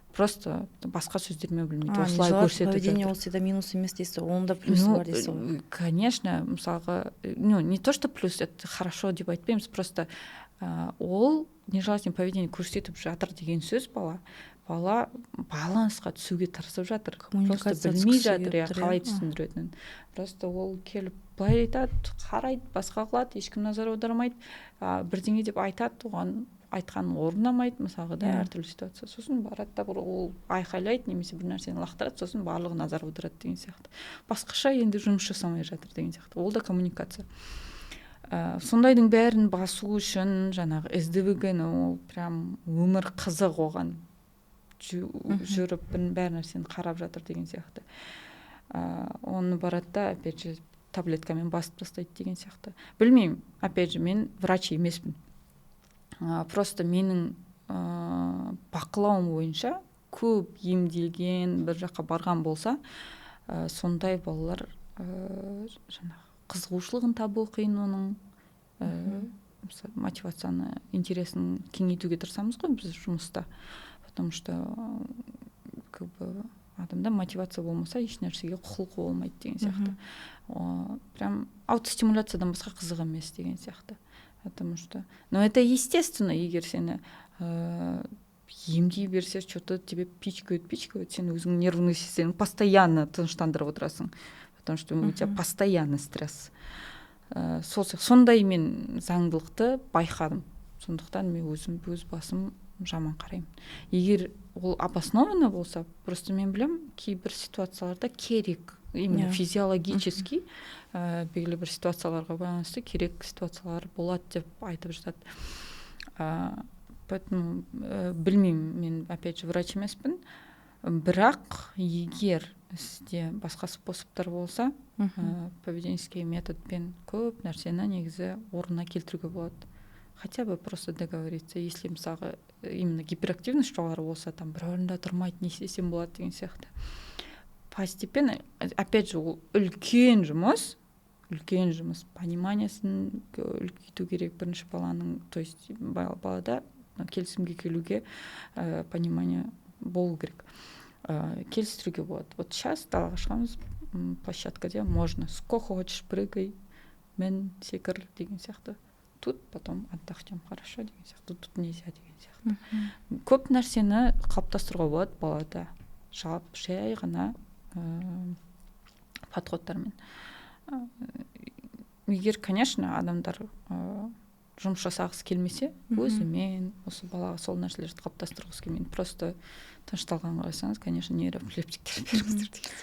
просто басқа сөздермен білмейді, осылай көрсетіп. Поведение ол всегда минус емес дейсіз ғой, оның да плюсы, ну, бар дейсіз ғой. Конечно, мысалға, ну, не то что плюс, это хорошо деп айтпаймыз, просто ол нежелательное поведение көрсетіп жатыр деген сөз, бала балансқа түсуге тырысып жатыр, просто білмей жатыр, иә, қалай түсіндіретінін. Просто ол келіп былай айтады, қарайды, басқа қылады, ешкім назар аудармайды, бірдеңе деп айтады, оған айтқанын орындамайды мысалға да, әртүрлі ситуация. Сосын барады да, бір ол айқайлайды немесе бір нәрсені лақтырады, сосын барлығы назар аударады деген сияқты, басқаша енді жұмыс жасамай жатыр деген сияқты, ол да коммуникация. Сондайдың бәрін басу үшін жаңағы СДВГ ні, ол прям өмір қызық оған, жүріп бәр нәрсені қарап жатыр деген сияқты, оны барады да, опять же, таблеткамен басып тастайды деген сияқты. Білмеймін, опять же, мен врач емеспін, просто менің бақылауым бойынша көп емделген, бір жаққа барған болса, сондай балалар жаңағы қызығушылығын табу қиын оның, мотивацияны, интересін кеңейтуге тырысамыз ғой біз жұмыста, потому что как бы адамда мотивация болмаса, еш нәрсеге құлқы болмайды деген сияқты, прям аутостимуляциядан басқа қызық емес деген сияқты. Потому что, ну, это естественно, егер сені емдей берсе, что то тебе пичкают, пичкают, сен өзің нервный системаң постоянно тыныштандырып отырасың, потому что у тебя постоянно стресс. Сол сондай мен заңдылықты байқадым, сондықтан мен өзім өз басым жаман қараймын, егер ол обоснованно болса. Просто мен білемін, кейбір ситуацияларда керек, именно физиологически белгілі бір ситуацияларға байланысты керек ситуациялар болады деп айтып жатады. Поэтому білмеймін, мен опять же врач емеспін, бірақ егер сізде басқа способтар болса, поведенческий методпен көп нәрсені негізі орнына келтіруге болады, хотя бы просто договориться. Если мысалға именно гиперактивность жоғары болса, там бір орында тұрмайды, не істесем болады деген сияқты, постепенно, опять же, ол үлкен жұмыс, үлкен жұмыс, пониманиясын үлкейту керек бірінші баланың, то есть балада келісімге келуге понимание болу керек. Келістіруге болады: вот сейчас далаға шығамыз, площадкада можно, сколько хочешь прыгай, мін, секір деген сияқты. Тут потом отдохнем, хорошо?» деген сияқты, «Тут нельзя» деген сияқты. Көп нәрсені қалыптастыруға болады балада, жалпы жай ғана подходтармен. Егер, конечно, адамдар жұмыс жасағысы келмесе өзімен, осы балаға сол нәрселерді қалыптастырғысы келмейді, просто тынышталғанға қарасаңыз, конечно, нейролептиктер беріңіздер деген.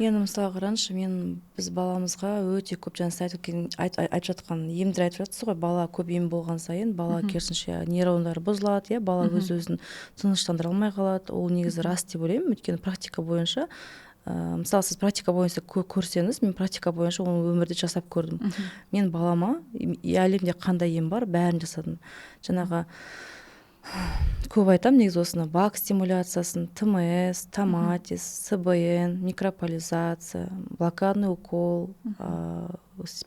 Енді, мысалы, қараңызшы, мен, біз баламызға өте көп, жаңа сіз айтып жатқан емдер айтып жатсыз ғой. Бала көп ем болған сайын, бала керісінше нейрондары бұзылады, иә, бала өз өзін тыныштандыра алмай қалады. Ол негізі рас деп ойлаймын, өйткені практика бойынша, мысалы, сіз практика бойынша көрсеңіз, мен практика бойынша оны өмірде жасап көрдім. Мен балама әлемде қандай ем бар, бәрін жасадым. Жаңағы көп айтамын негізі осыны: ВАК стимуляциясын, ТМС, томатис, СБН, микрополизация, блокадный укол,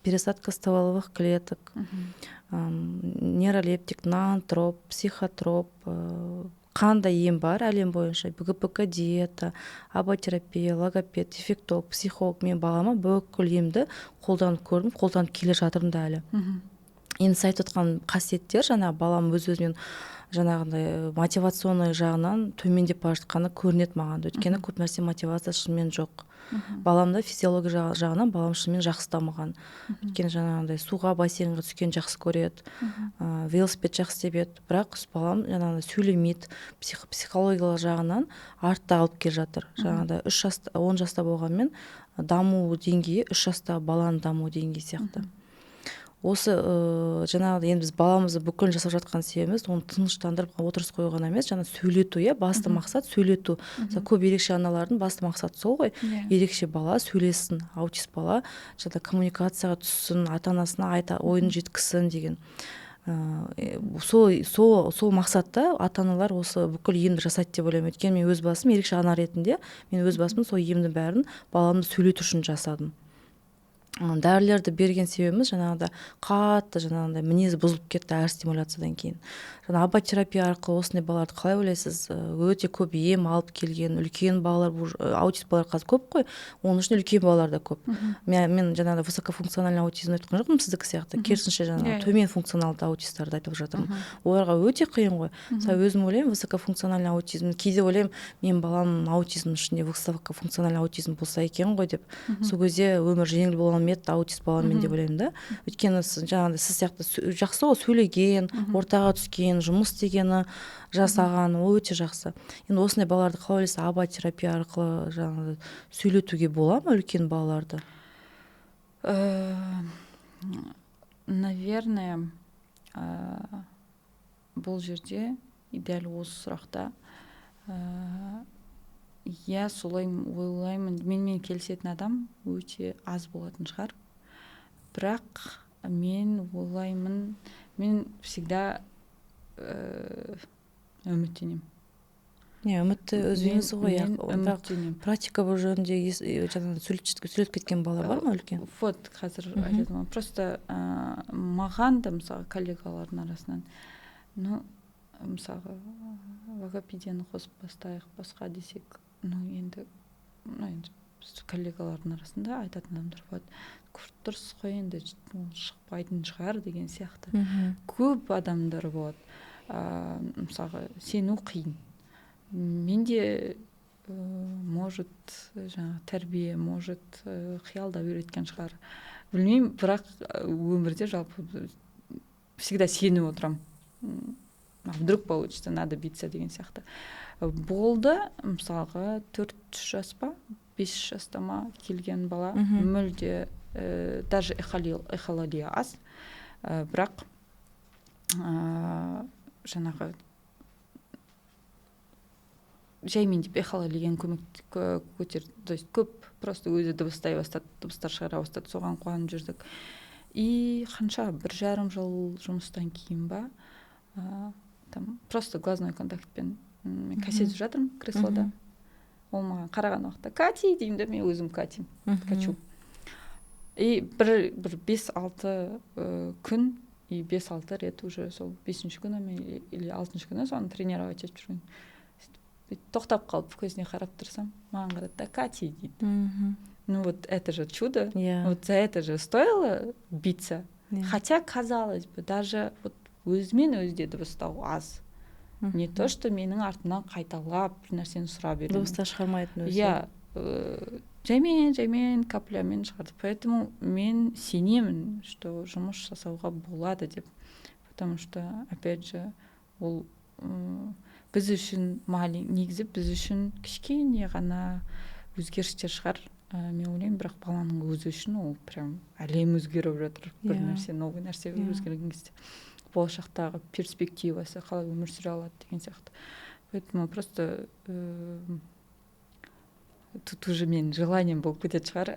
пересадка стволовых клеток, нейролептик, ноотроп, психотроп, қандай ем бар әлем бойынша, ГПК диета, АБА-терапия, логопед, дефектолог, психолог. Мен балама бүкіл емді қолданып көрдім, қолданып келе жатырмын да әлі. Енді сіз айтып отқан қасиеттер, жаңағы балам өз өзімен жаңағындай мотивационный жағынан төмендеп бара жатқаны көрінеді маған да, өйткені көп нәрсе мотивация шынымен жоқ баламда. Физиология жағынан балам шынымен жақсы дамыған, өйткені жаңағындай суға, бассейнге түскен жақсы көреді, велосипед жақсы тебеді, бірақ балам жаңағындай сөйлемейді, психологиялық жағынан артта қалып келе жатыр. Жаңағыдай 3 жаста, 10 жаста болғанмен, даму деңгейі 3 жастағы баланың даму деңгейі сияқты. Осы жаңағыдай енді біз баламызды бүкіл жасап жатқан себебіміз оны тыныштандырып отырғызып қою ғана емес, жаңа сөйлету, иә, басты мақсат сөйлету. Мысалы, көп ерекше аналардың басты мақсаты сол ғой. Ерекше бала сөйлессін, аутист бала жаңа коммуникацияға түссін, ата анасына айта, ойын жеткізсін деген. Сол мақсатта ата аналар осы бүкіл емді жасайды деп ойлаймын, өйткені мен өз басым ерекше ана ретінде, мен өз басым сол емнің бәрін баламды сөйлету үшін жасадым. Дәрілерді берген себебіміз жаңағыдай қатты жаңағындай мінезі бұзылып кетті әр стимуляциядан кейін. Жаңа АБА-терапия арқылы осындай балаларды қалай ойлайсыз, өте көп ем алып келген үлкен балалар, аутист балалар қазір көп қой, оның ішінде үлкен балалар да көп. Мен жаңағыдай высокофункциональный аутизм айтқан жоқпын сіздікі сияқты, керісінше, жаңағы төмен функционалды аутисттарды айтып жатырмын. Оларға өте қиын ғой. Мысалы, өзім ойлаймын, высокофункциональный аутизм, кейде ойлаймын, менің балам аутизм ішінде высокофункциональный аутизм болса екен ғой деп, сол кезде өмір жеңіл бола ма еді аутист баламен деп ойлаймын да. Өйткені жаңағыдай сіз сияқты жақсы ғой, сөйлеген, ортаға түскен, жұмыс істегені, жасаған, ол өте жақсы. Енді осындай балаларды қалай ойлайсыз, АБА терапия арқылы жаңағы сөйлетуге бола ма үлкен балаларды? Наверное, бұл жерде дәл осы сұрақта, иә, солай ойлаймын. Менімен келісетін адам өте аз болатын шығар, бірақ мен ойлаймын, мен всегда үміттенемін. Не, үмітті үзбейміз ғой, иә. Мен Бірақ үміттенемін. практика бұл жөнінде жаңағы сөйлетіп кеткен балалар бар ма үлкен? Вот қазір айтып отырмын. Просто маған да, мысалы, коллегалардың арасынан, ну, мысалға, логопедияны қосып бастайық, басқа десек, ну енді біз коллегалардың арасында айтатын адамдар болады: «Көріп тұрсыз ғой енді, ол шықпайтын шығар» деген сияқты. Көп адамдар болады. Мысалға, сену қиын. Менде, может, жаңағы тәрбие, может, қиялдап үйреткен шығар, білмеймін, бірақ өмірде жалпы всегда сеніп отырамын. А вдруг получится, надо биться деген сияқты. Болды, мысалға, 4 жас па, 5 жаста ма келген бала, мүлде даже эхолалия аз, бірақ жаңағы жаймен деп эхолалияны көмек көтерді, то есть көп просто өзі дыбыстай бастады, дыбыстар шығара бастады, соған қуанып жүрдік. И қанша, 1,5 жыл жұмыстан кейін ба, там просто глазной контактпен, мен кассетіп жатырмын креслода, ол маған қараған уақытта «Кати» деймін да, мен өзім Катим, качу. И бір 5-6 күн и 5-6 рет, уже сол бесінші күні ме или алтыншы күні соны тренировать етіп жүрген, сөйтіп тоқтап қалып, көзіне қарап тұрсам, маған қарады да: «Кати» дейді. Ну вот это же чудо. Вот за это же стоило биться. Хотя, казалось бы, даже вот өзімен өзі де дыбыстау аз, не то что менің артымнан қайталап бір нәрсені сұрап үйрену. Дыбыстар шығармайтын өзі. Иә, жаймен жаймен, каплямен шығарды. Поэтому мен сенемін, что жұмыс жасауға болады деп, потому что, опять же, ол біз үшін негізі біз үшін кішкене ғана өзгерістер шығар, мен ойлаймын, бірақ баланың өзі үшін ол прям әлем өзгеріп жатыр, бір нәрсе, новый нәрсе өзгерген кезде болашақтағы перспективасы, қалай өмір сүре алады деген сияқты. Поэтому просто тут уже менің желанием болып кететін шығар,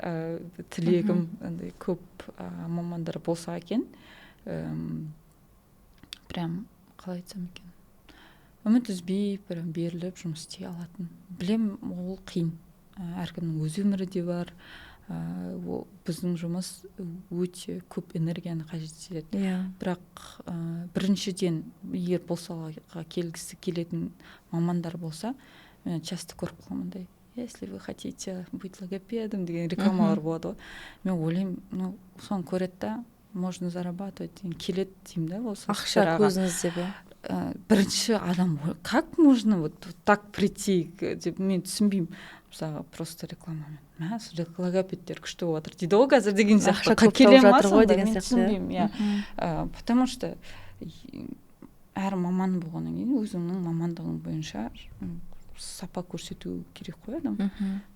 тілегім андай көп мамандар болса екен, прям, қалай айтсам екен, үміт үзбей, прям беріліп жұмыс істей алатын. Білем, ол қиын, әркімнің өз өмірі де бар, ол біздің жұмыс өте көп энергияны қажет етеді. Бірақ біріншіден, егер бұл салаға келгісі келетін мамандар болса, мен часто көріп қаламын андай «если вы хотите быть логопедом» деген рекламалар болады ғой. Мен ойлаймын, ну, соны көреді да, можно зарабатывать деген келеді деймін да осы Ақша сфераға. көзін іздеп, иә. Бірінші адам как можно вот так прийти деп мен түсінбеймін. Мысалға, просто рекламамен мә, логопедтер күшті болып жатыр дейді ғой қазір деген сияқты. Ақша көп Келе тауып ма жатыр ғой сонда? деген Мен сияқты, иә. түсінбеймін, иә. Потому что әр маман болғаннан кейін өзіңнің мамандығың бойынша сапа көрсету керек қой адам.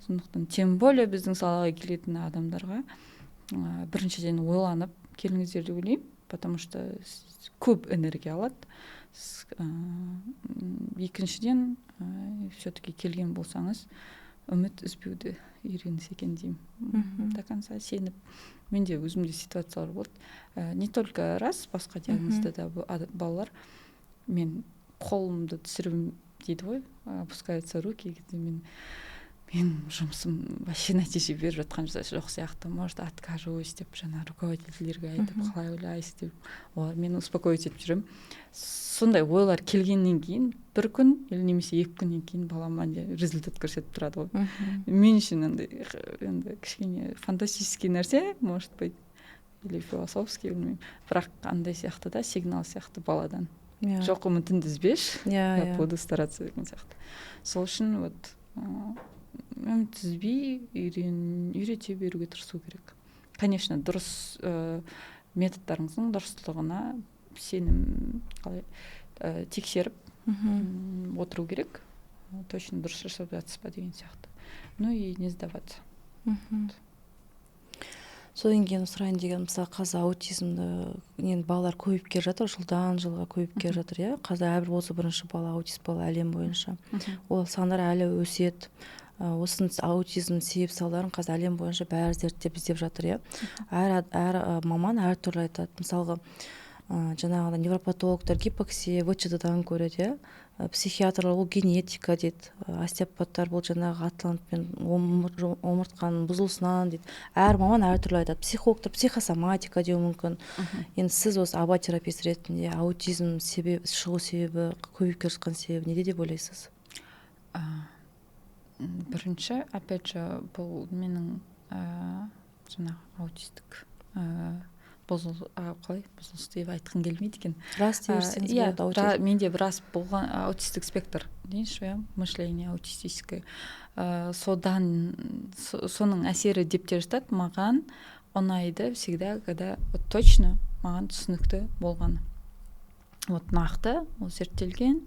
Сондықтан тем более біздің салаға келетін адамдарға біріншіден, ойланып келіңіздер деп ойлаймын, потому что көп энергия алады. Екіншіден, все таки келген болсаңыз, үміт үзбеуді үйренсе екен деймін. До конца сеніп. Менде өзімде ситуациялар болды, не только раз, басқа диагнозда да балалар, мен қолымды түсіріп дейді ғой, опускаются руки, кезде мен жұмысым вообще нәтиже беріп жатқан жоқ сияқты, может, откажусь деп жаңа руководительдерге айтып, қалай ойлайсыз деп, олар мені успокоить етіп жүремін. Сондай ойлар келгеннен кейін бір күн или немесе 2 күннен кейін балам андай результат көрсетіп тұрады ғой. Мен үшін андай енді кішкене фантастический нәрсе, может быть, или философский, білмеймін, бірақ андай сияқты да, сигнал сияқты баладан: жоқ, үмітіңді үзбеші, я буду стараться деген сияқты. Сол үшін вот үміт үзбей үйрете беруге тырысу керек. Конечно, дұрыс, методтарыңыздың дұрыстылығына сенім, қалай, тексеріп отыру керек, точно дұрыс жасап жатсыз ба деген сияқты, ну и не сдаваться. Содан кейін сұрайын деген, мысалы, қазір аутизмді енді балалар көбейіп келе жатыр, жылдан жылға көбейіп келе жатыр, иә. Қазір әрбір 31-ші бала аутист бала әлем бойынша, ол сандар әлі өседі. Осының аутизм себеп салдарын қазір әлем бойынша бәрі зерттеп, іздеп жатыр, иә. Әр маман әртүрлі айтады. Мысалға, жаңағыдай невропатологтар гипоксия, ВЧД дан көреді, иә. Психиатрлар ол генетика дейді, остеопаттар бұл жаңағы атлант пен омыртқаның бұзылысынан дейді. Әр маман әртүрлі айтады, психологтар психосоматика деуі мүмкін. Енді сіз осы АБА терапевт ретінде аутизм себеп, шығу себебі, көбейіп келе жатқан себебі неде деп ойлайсыз? Бірінші, опять же, бұл менің жаңағы аутистік қалай, бұзылыс деп айтқым келмейді екен. Рас дей берсеңіз иә, болады, аутизм. Менде біраз болған аутистік спектр дейінші, иә, мышление аутистическое, содан соның әсері деп те жатады. Маған ұнайды всегда, когда вот точно маған түсінікті болғаны, вот нақты ол зерттелген.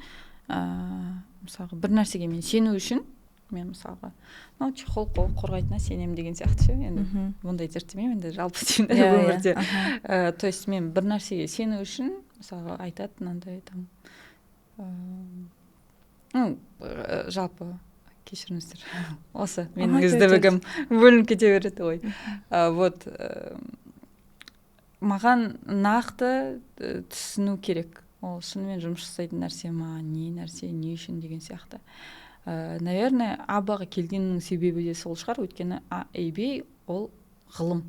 Мысалға, бір нәрсеге мен сену үшін, мен, мысалға, мынау чехол қол қорғайтынына сенемін деген сияқты ше. Енді ондай зерттемеймін енді, жалпы деймін да, иә иә өмірде. То есть мен бір нәрсеге сену үшін, мысалға, айтады мынандай там, ну, жалпы, кешіріңіздер, осы менің айта, айта. ізділігім бөлініп кете береді ғой. Вот маған нақты түсіну керек, ол шынымен жұмыс жасайтын нәрсе ма, не нәрсе, не үшін деген сияқты. Наверное, АБА-ға келгеннің себебі де сол шығар, өйткені ABA ол ғылым,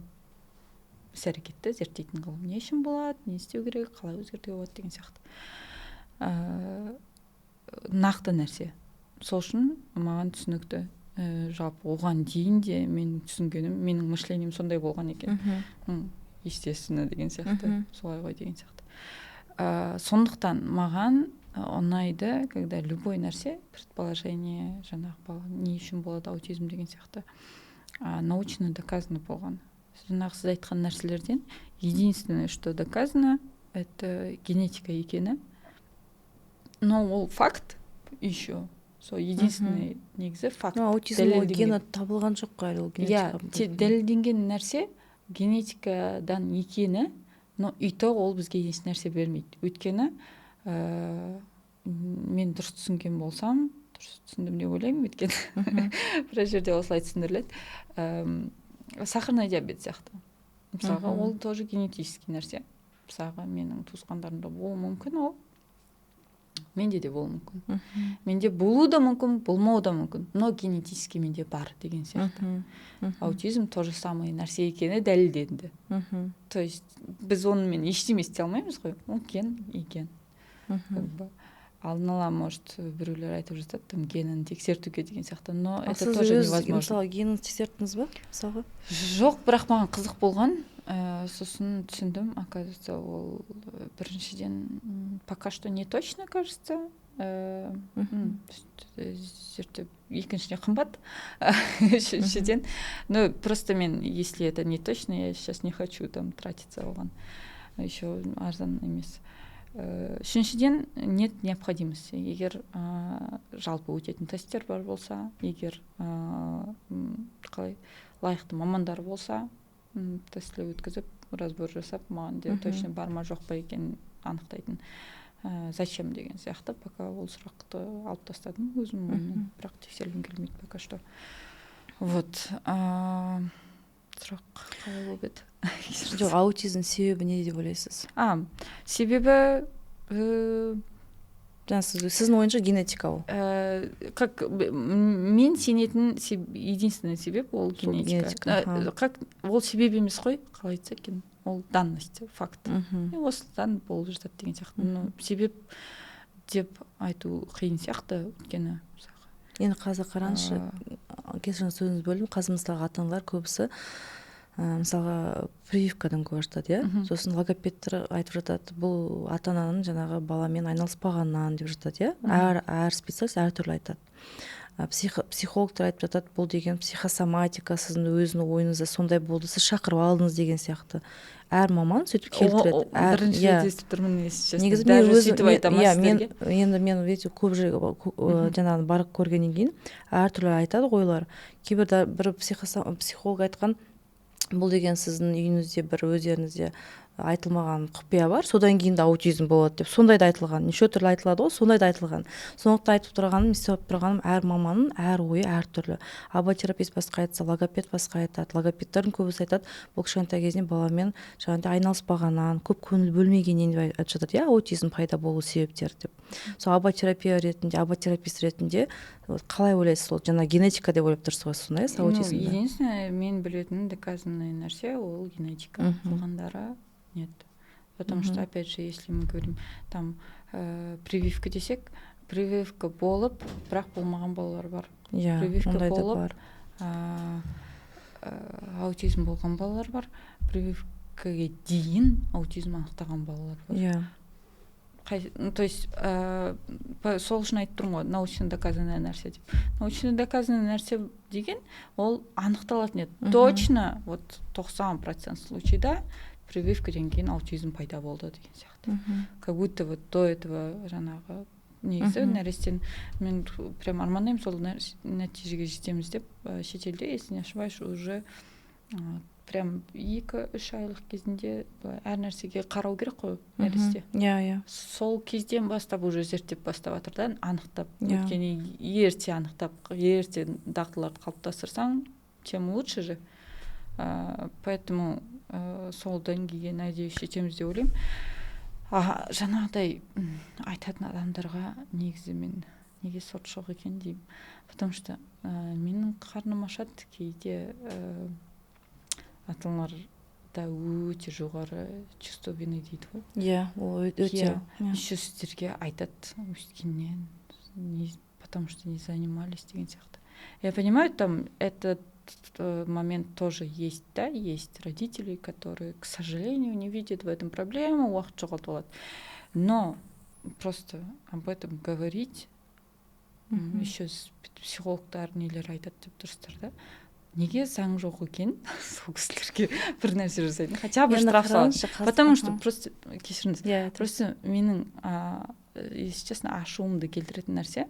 іс әрекетті зерттейтін ғылым, не үшін болады, не істеу керек, қалай өзгертуге болады деген сияқты. Нақты нәрсе, сол үшін маған түсінікті. Жалпы оған дейін де мен түсінгенім, менің мышлением сондай болған екен. Естественно деген сияқты, солай ғой деген сияқты. Сондықтан маған ұнайды, когда любой нәрсе, предположение, жаңағы бала не үшін болады аутизм деген сияқты, научно доказано болған. Жаңағы сіз айтқан нәрселерден единственное, что доказано, это генетика екені, но ол факт еще. Сол единственный негізі факт. Ну, аутизм ол гені табылған жоқ қой әлі, ол. Иә, дәлелденген нәрсе генетикадан екені, но и то ол бізге еш нәрсе бермейді, өйткені мен дұрыс түсінген болсам, дұрыс түсіндім деп ойлаймын, өйткені біраз жерде осылай түсіндіріледі, сахарный диабет сияқты, мысалға, ол тоже генетический нәрсе. Мысалға, менің туысқандарымда болуы мүмкін, ол менде де болуы мүмкін, менде болуы да мүмкін, болмауы да мүмкін, но генетически менде бар деген сияқты. Аутизм то же самое нәрсе екені дәлелденді. То есть біз онымен ештеме істей алмаймыз ғой, ол ген и ген. Как бы алдын ала, может, біреулер айтып жатады там генін тексертуге деген сияқты, но это тоже невозможно. Мысалы, генін тексерттіңіз ба, мысалға? Жоқ, бірақ маған қызық болған. Сосын түсіндім, оказывается, ол біріншіден, пока что не точно, кажется, зерттеп, екіншіден, қымбат, үшіншіден, ну просто мен, если это не точно, я сейчас не хочу там тратиться оған, еще арзан емес. Үшіншіден, нет необходимости. Егер жалпы өтетін тесттер бар болса, егер қалай, лайықты мамандар болса, тестілеу өткізіп, разбор жасап, маған де точно бар ма, жоқ па екенін анықтайтын, зачем деген сияқты. Пока ол сұрақты алып тастадым өзімнің ойымнан, бірақ тексергім келмейді пока что. Вот, сұрақ қалай болып еді? Жоқ, аутизм себебі не деп ойлайсыз? А, себебі Жаңа сіз, сіздің ойыңызша, генетика ол. Как мен сенетін единственный себеп ол генетика. Как ол себеп емес қой, қалай айтса екен, ол данность, факт, осыдан болып жатады деген сияқты. Но себеп деп айту қиын сияқты, өйткені Енді қазір қараңызшы, кешіріңіз, сөзіңізді бөлдім. Қазір, мысалға, ата аналар көбісі мысалға, прививкадан көріп жатады, иә, сосын логопедтер айтып жатады, бұл ата ананың жаңағы баламен айналыспағаннан деп жатады, иә. Әр специалист әртүрлі айтады. Психологтар айтып жатады, бұл деген психосоматика, сіздің өзінің ойыңызда сондай болды, сіз шақырып алдыңыз деген сияқты. Әр маман сөйтіп келтіреді. Бірінші рет естіп тұрмын, если честно. Негізі мен өзім, иә, мен енді, мен видите, көп жер жаңағы барып көргеннен кейін әртүрлі айтады ғой олар. Кейбір бір психолог айтқан, бұл деген сіздің үйіңізде бір өздеріңізде айтылмаған құпия бар, содан кейін де аутизм болады деп, сондай да айтылған. Неше түрлі айтылады ғой, сондай да айтылған. Сондықтан айтып тұрғаным, естіп тұрғаным, әр маманның әр ойы әртүрлі. АВА-терапевт басқа айтса, логопед басқа айтады. Логопедтердің көбісі айтады, бұл кішкентай кезінен баламен жаңағыдай айналыспағаннан, көп көңіл бөлмегеннен деп айтып жатады, иә, аутизм пайда болу себептері деп. Сол АВА-терапия ретінде, АВА-терапевт ретінде қалай ойлайсыз? Сол жаңа генетика деп ойлап тұрсыз ғой сонда, иә, аутизмді? Единственное, мен білетін доказанный нәрсе ол генетика, қалғандары нет. Потому что, опять же, если мы говорим там прививка десек, прививка болып, бірақ болмаған балалар бар. Иә, прививка болып бар. Аутизм болған балалар бар, прививкаге дейін аутизм анықтаған балалар бар. Ну, то есть сол үшін айтып тұрмын ғой, научно доказанный нәрсе деп. Научно доказанный нәрсе деген ол анықталатын еді точно, вот 90% случайда прививкадан кейін аутизм пайда болды деген сияқты. Как будто вот до этого жаңағы негізі нәрестені, мен прям армандаймын сол нәтижеге жетеміз деп. Шетелде, если не ошибаюсь, уже прям 2-3 айлық кезінде былай әр нәрсеге қарау керек қой нәресте. иә иә Сол кезден бастап уже зерттеп бастап жатыр да, анықтап. Өйткені ерте анықтап, ерте дағдыларды қалыптастырсаң, тем лучше же. Поэтому сол деңгейге, надеюсь, жетеміз деп ойлаймын. А жаңағыдай айтатын адамдарға негізі мен неге сот жоқ екен деймін, потому что менің қарным ашады кейде. Ата аналарда өте жоғары чувство вины дейді ғой. Иә, ол өте. Иә, еще сіздерге айтады өйткеннен не, потому что не занимались деген сияқты. Я понимаю, там это момент тоже есть, да, есть родители, которые, к сожалению, не видят в этом проблему, уақыт жоғалтып алады. Но просто об этом говорить, еще психологтар, нелер айтады деп тұрсыздар да. Неге заң жоқ екен сол кісілерге бір нәрсе жасайтын, хотя бы штраф салады? Потому что просто, кешіріңіз, просто менің, если честно, ашуымды келтіретін нәрсе: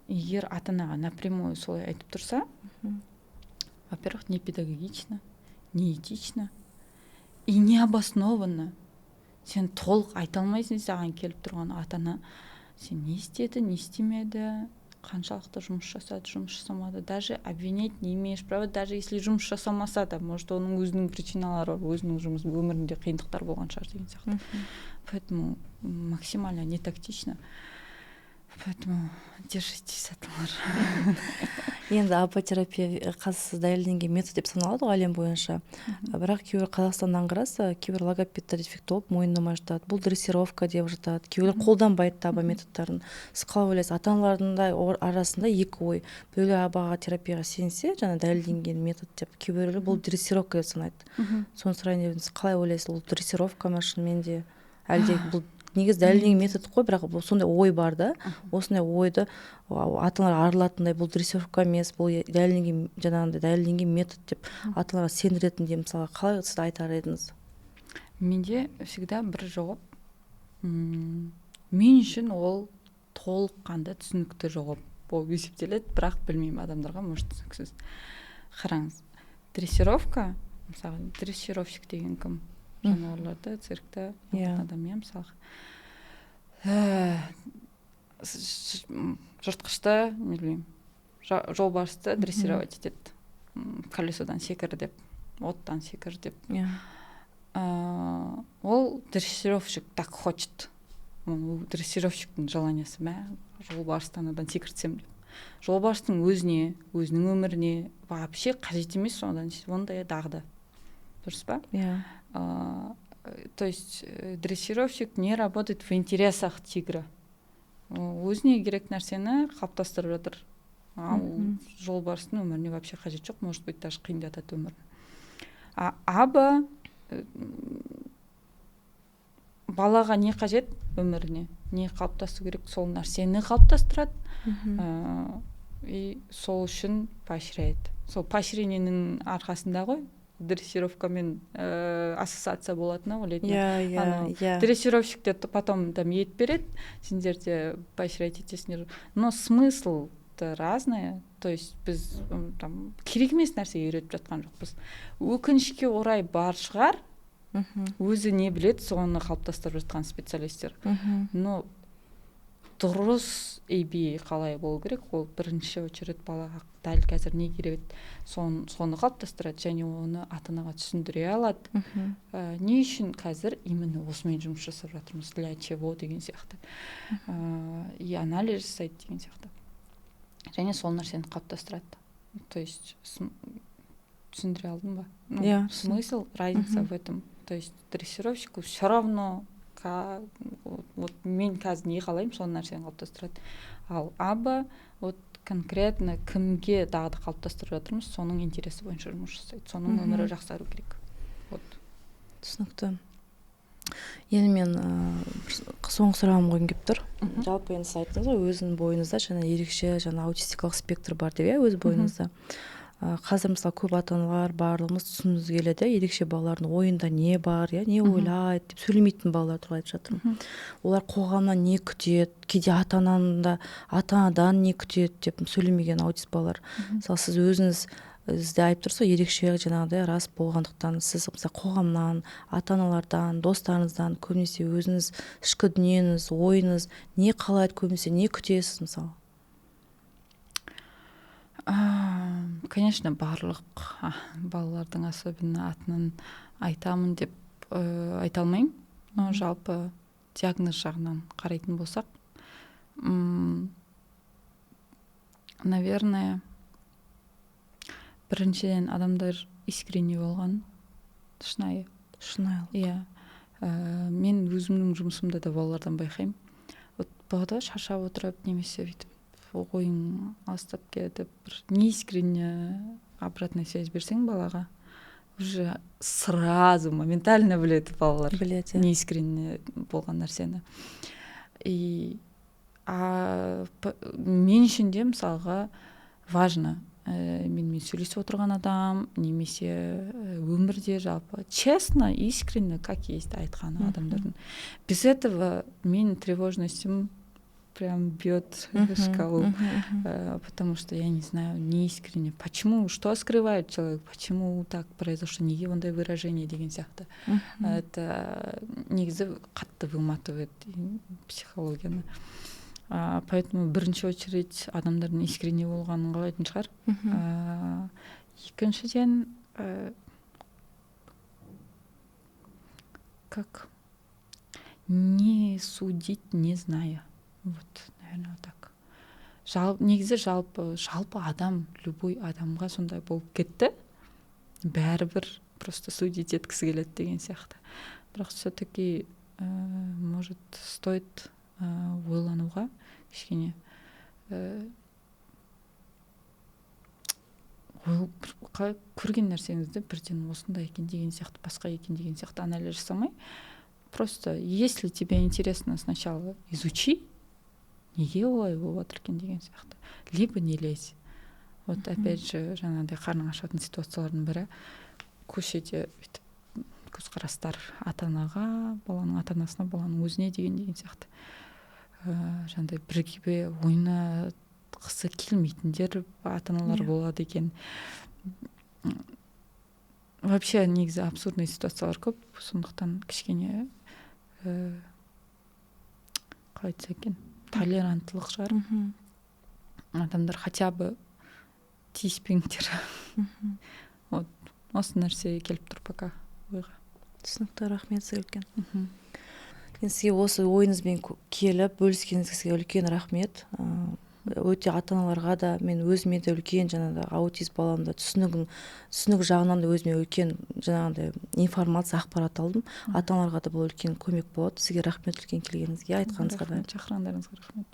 егер ата анаға напрямую солай айтып тұрса, во первых, не педагогично, не этично и необоснованно. Сен толық айта алмайсың. Саған келіп тұрған ата ана сен не істеді, не істемеді, қаншалықты жұмыс жасады, жұмыс жасамады, даже обвинять не имеешь права. Даже если жұмыс жасамаса да, может, оның өзінің причиналары бар, өзінің жұмыс өмірінде қиындықтар болған шығар деген сияқты. Поэтому максимально не тактично, поэтому держитесь, аталар. Енді АБА терапия қазір дәлелденген метод деп саналады ғой әлем бойынша. Бірақ кейбір, Қазақстаннан қараса, кейбір логопедтер, дефектолог мойындамай жатады, бұл дрессировка деп жатады, кейбіреулер қолданбайды да АБА методтарын. Сіз қалай ойлайсыз? Ата аналардың да арасында екі ой: біреулер АБА терапияға сенсе, жаңа дәлелденген метод деп, кейбіреулер бұл дрессировка деп санайды. Соны сұрайын деп едім. Сіз қалай ойлайсыз, ол дрессировка ма шынымен де, әлде бұл негізі дәлелденген метод қой? Бірақ бұл сондай ой бар да, осындай ойды ата аналар арылатындай, бұл дрессировка емес, бұл дәлелденген, жаңағындай дәлелденген метод деп ата аналарға сендіретіндей, мысалға, қалай сіз айтар едіңіз? Менде всегда бір жауап. Мен үшін ол толыққанды түсінікті жауап болып есептеледі, бірақ білмеймін, адамдарға, может, түсініксіз. Қараңыз, дрессировка, мысалы, дрессировщик деген кім? Жануарларды циркте адам, иә. Мысалға, жыртқышты, не білмеймін, жолбарысты дрессировать етеді: колесодан секір деп, оттан секір деп. Ол дрессировщик так хочет, ол дрессировщиктің желаниясы: мә, жолбарысты анадан секіртсем деп. Жолбарыстың өзіне, өзінің өміріне вообще қажет емес одан ондай дағды, дұрыс па? Иә. То есть дрессировщик не работает в интересах тигра. Өзіне керек нәрсені қалыптастырып жатыр, ал жолбарыстың өміріне вообще қажет жоқ, может быть, даже қиындатады өмірін. А АБА балаға не қажет, өміріне не қалыптасу керек, сол нәрсені қалыптастырады и сол үшін поощряет. Сол поощрениенің арқасында ғой дрессировкамен ассоциация болатыны ойлайтын. иә иә иә Дрессировщиктер потом там ет береді, сендер де поощрять етесіңдер, но смысл то разное. То есть біз там керек емес нәрсеге үйретіп жатқан жоқпыз, өкінішке орай. Бар шығар, өзі не біледі, соны қалыптастырып жатқан специалисттер. Но дұрыс ABA қалай болу керек? Ол бірінші очередь балаға дәл қазір не керек, соны қалыптастырады және оны ата анаға түсіндіре алады, не үшін қазір именно осымен жұмыс жасап жатырмыз, для чего деген сияқты, и анализ жасайды деген сияқты және сол нәрсені қалыптастырады. То есть түсіндіре алдым ба? Иә. Yeah. Смысл, разница в этом. То есть дрессировщику все равно, вот мен қазір не қалаймын, сол нәрсені қалыптастырады. Ал АБА вот конкретно кімге дағды қалыптастырып жатырмыз, соның интересі бойынша жұмыс жасайды, соның өмірі жақсару керек, вот. Түсінікті. Енді мен соңғы сұрағым қойғым келіп тұр. Жалпы, енді сіз айттыңыз ғой, өзінің бойыңызда жаңа ерекше, жаңа аутистикалық спектр бар деп, иә, өз бойыңызда. Қазір, мысалы, көп ата аналар, барлығымыз түсінгіміз келеді, иә, ерекше балалардың ойында не бар, иә, не ойлайды деп. Сөйлемейтін балалар туралы айтып жатырмын. Олар қоғамнан не күтеді, кейде ата ананың да, ата анадан не күтеді деп, сөйлемеген аутист балалар. Мысалы, сіз өзіңіз де айтып тұрсыз ғой, ерекше жаңағыдай рас болғандықтан, сіз, мысалы, қоғамнан, ата аналардан, достарыңыздан көбінесе өзіңіз ішкі дүниеңіз, ойыңыз не қалайды, көбінесе не күтесіз, мысалы? Конечно, барлық балалардың, особенно, атынан айтамын деп айта алмаймын, но жалпы диагноз жағынан қарайтын болсақ, наверное, біріншіден, адамдар искренний болған, шынайы. Шынайылық. Иә. Мен өзімнің жұмысымда да балалардан байқаймын. Вот болады ғой, шаршап отырып немесе бүйтіп ойың алыстап кетіп, бір неискренне. Обратная связь берсең балаға, уже сразу моментально біледі балалар. Біледі. Неискренне болған нәрсені. И мен үшін де, мысалға, важно, менімен сөйлесіп отырған адам немесе өмірде жалпы честно, искренне, как есть айтқаны адамдардың. Без этого мен тревожностью прям бьет шкалу, потому что я не знаю, неискренне, почему, что скрывает человек, почему так произошло, неге ондай выражение деген сияқты. Это негізі қатты выматывает психологияны. Поэтому бірінші очередь адамдардың искренне болғанын қалайтын шығар. Екіншіден, как не судить, не зная. Вот, наверное, вот так. Негізі жалпы адам, любой адамға сондай болып кетті, бәрібір просто судить еткісі келеді деген сияқты. Бірақ все-таки, может, стоит ойлануға кішкене, қалай көрген нәрсеңізді бірден осындай екен деген сияқты, басқа екен деген сияқты анализ жасамай, просто если тебе интересно, сначала изучи, неге олай болып жатыр екен деген сияқты, либо не лезь. Вот опять же жаңағыдай қарның ашатын ситуациялардың бірі көшеде бүйтіп көзқарастар ата анаға, баланың ата анасына, баланың өзіне деген сияқты. Жаңағыдай бірге ойнатқысы келмейтіндер ата аналар болады екен. Вообще негізі абсурдный ситуациялар көп, сондықтан кішкене, қалай айтса екен, толеранттылық шығар. Адамдар хотя бы тиіспеңдер. Вот осы нәрсе келіп тұр пока ойға. Түсінікті, рахмет сізге үлкен. Мен сізге осы ойыңызбен келіп бөліскеніңізге үлкен рахмет. Өте ата аналарға да, мен өзіме де үлкен жаңағыдай аутист баламда түсінік жағынан да өзіме үлкен жаңағыдай информация, ақпарат алдым. Ата аналарға да бұл үлкен көмек болады. Сізге рахмет үлкен келгеніңізге, айтқаныңызға да. Рахмет, шақырғандарыңызға рахмет.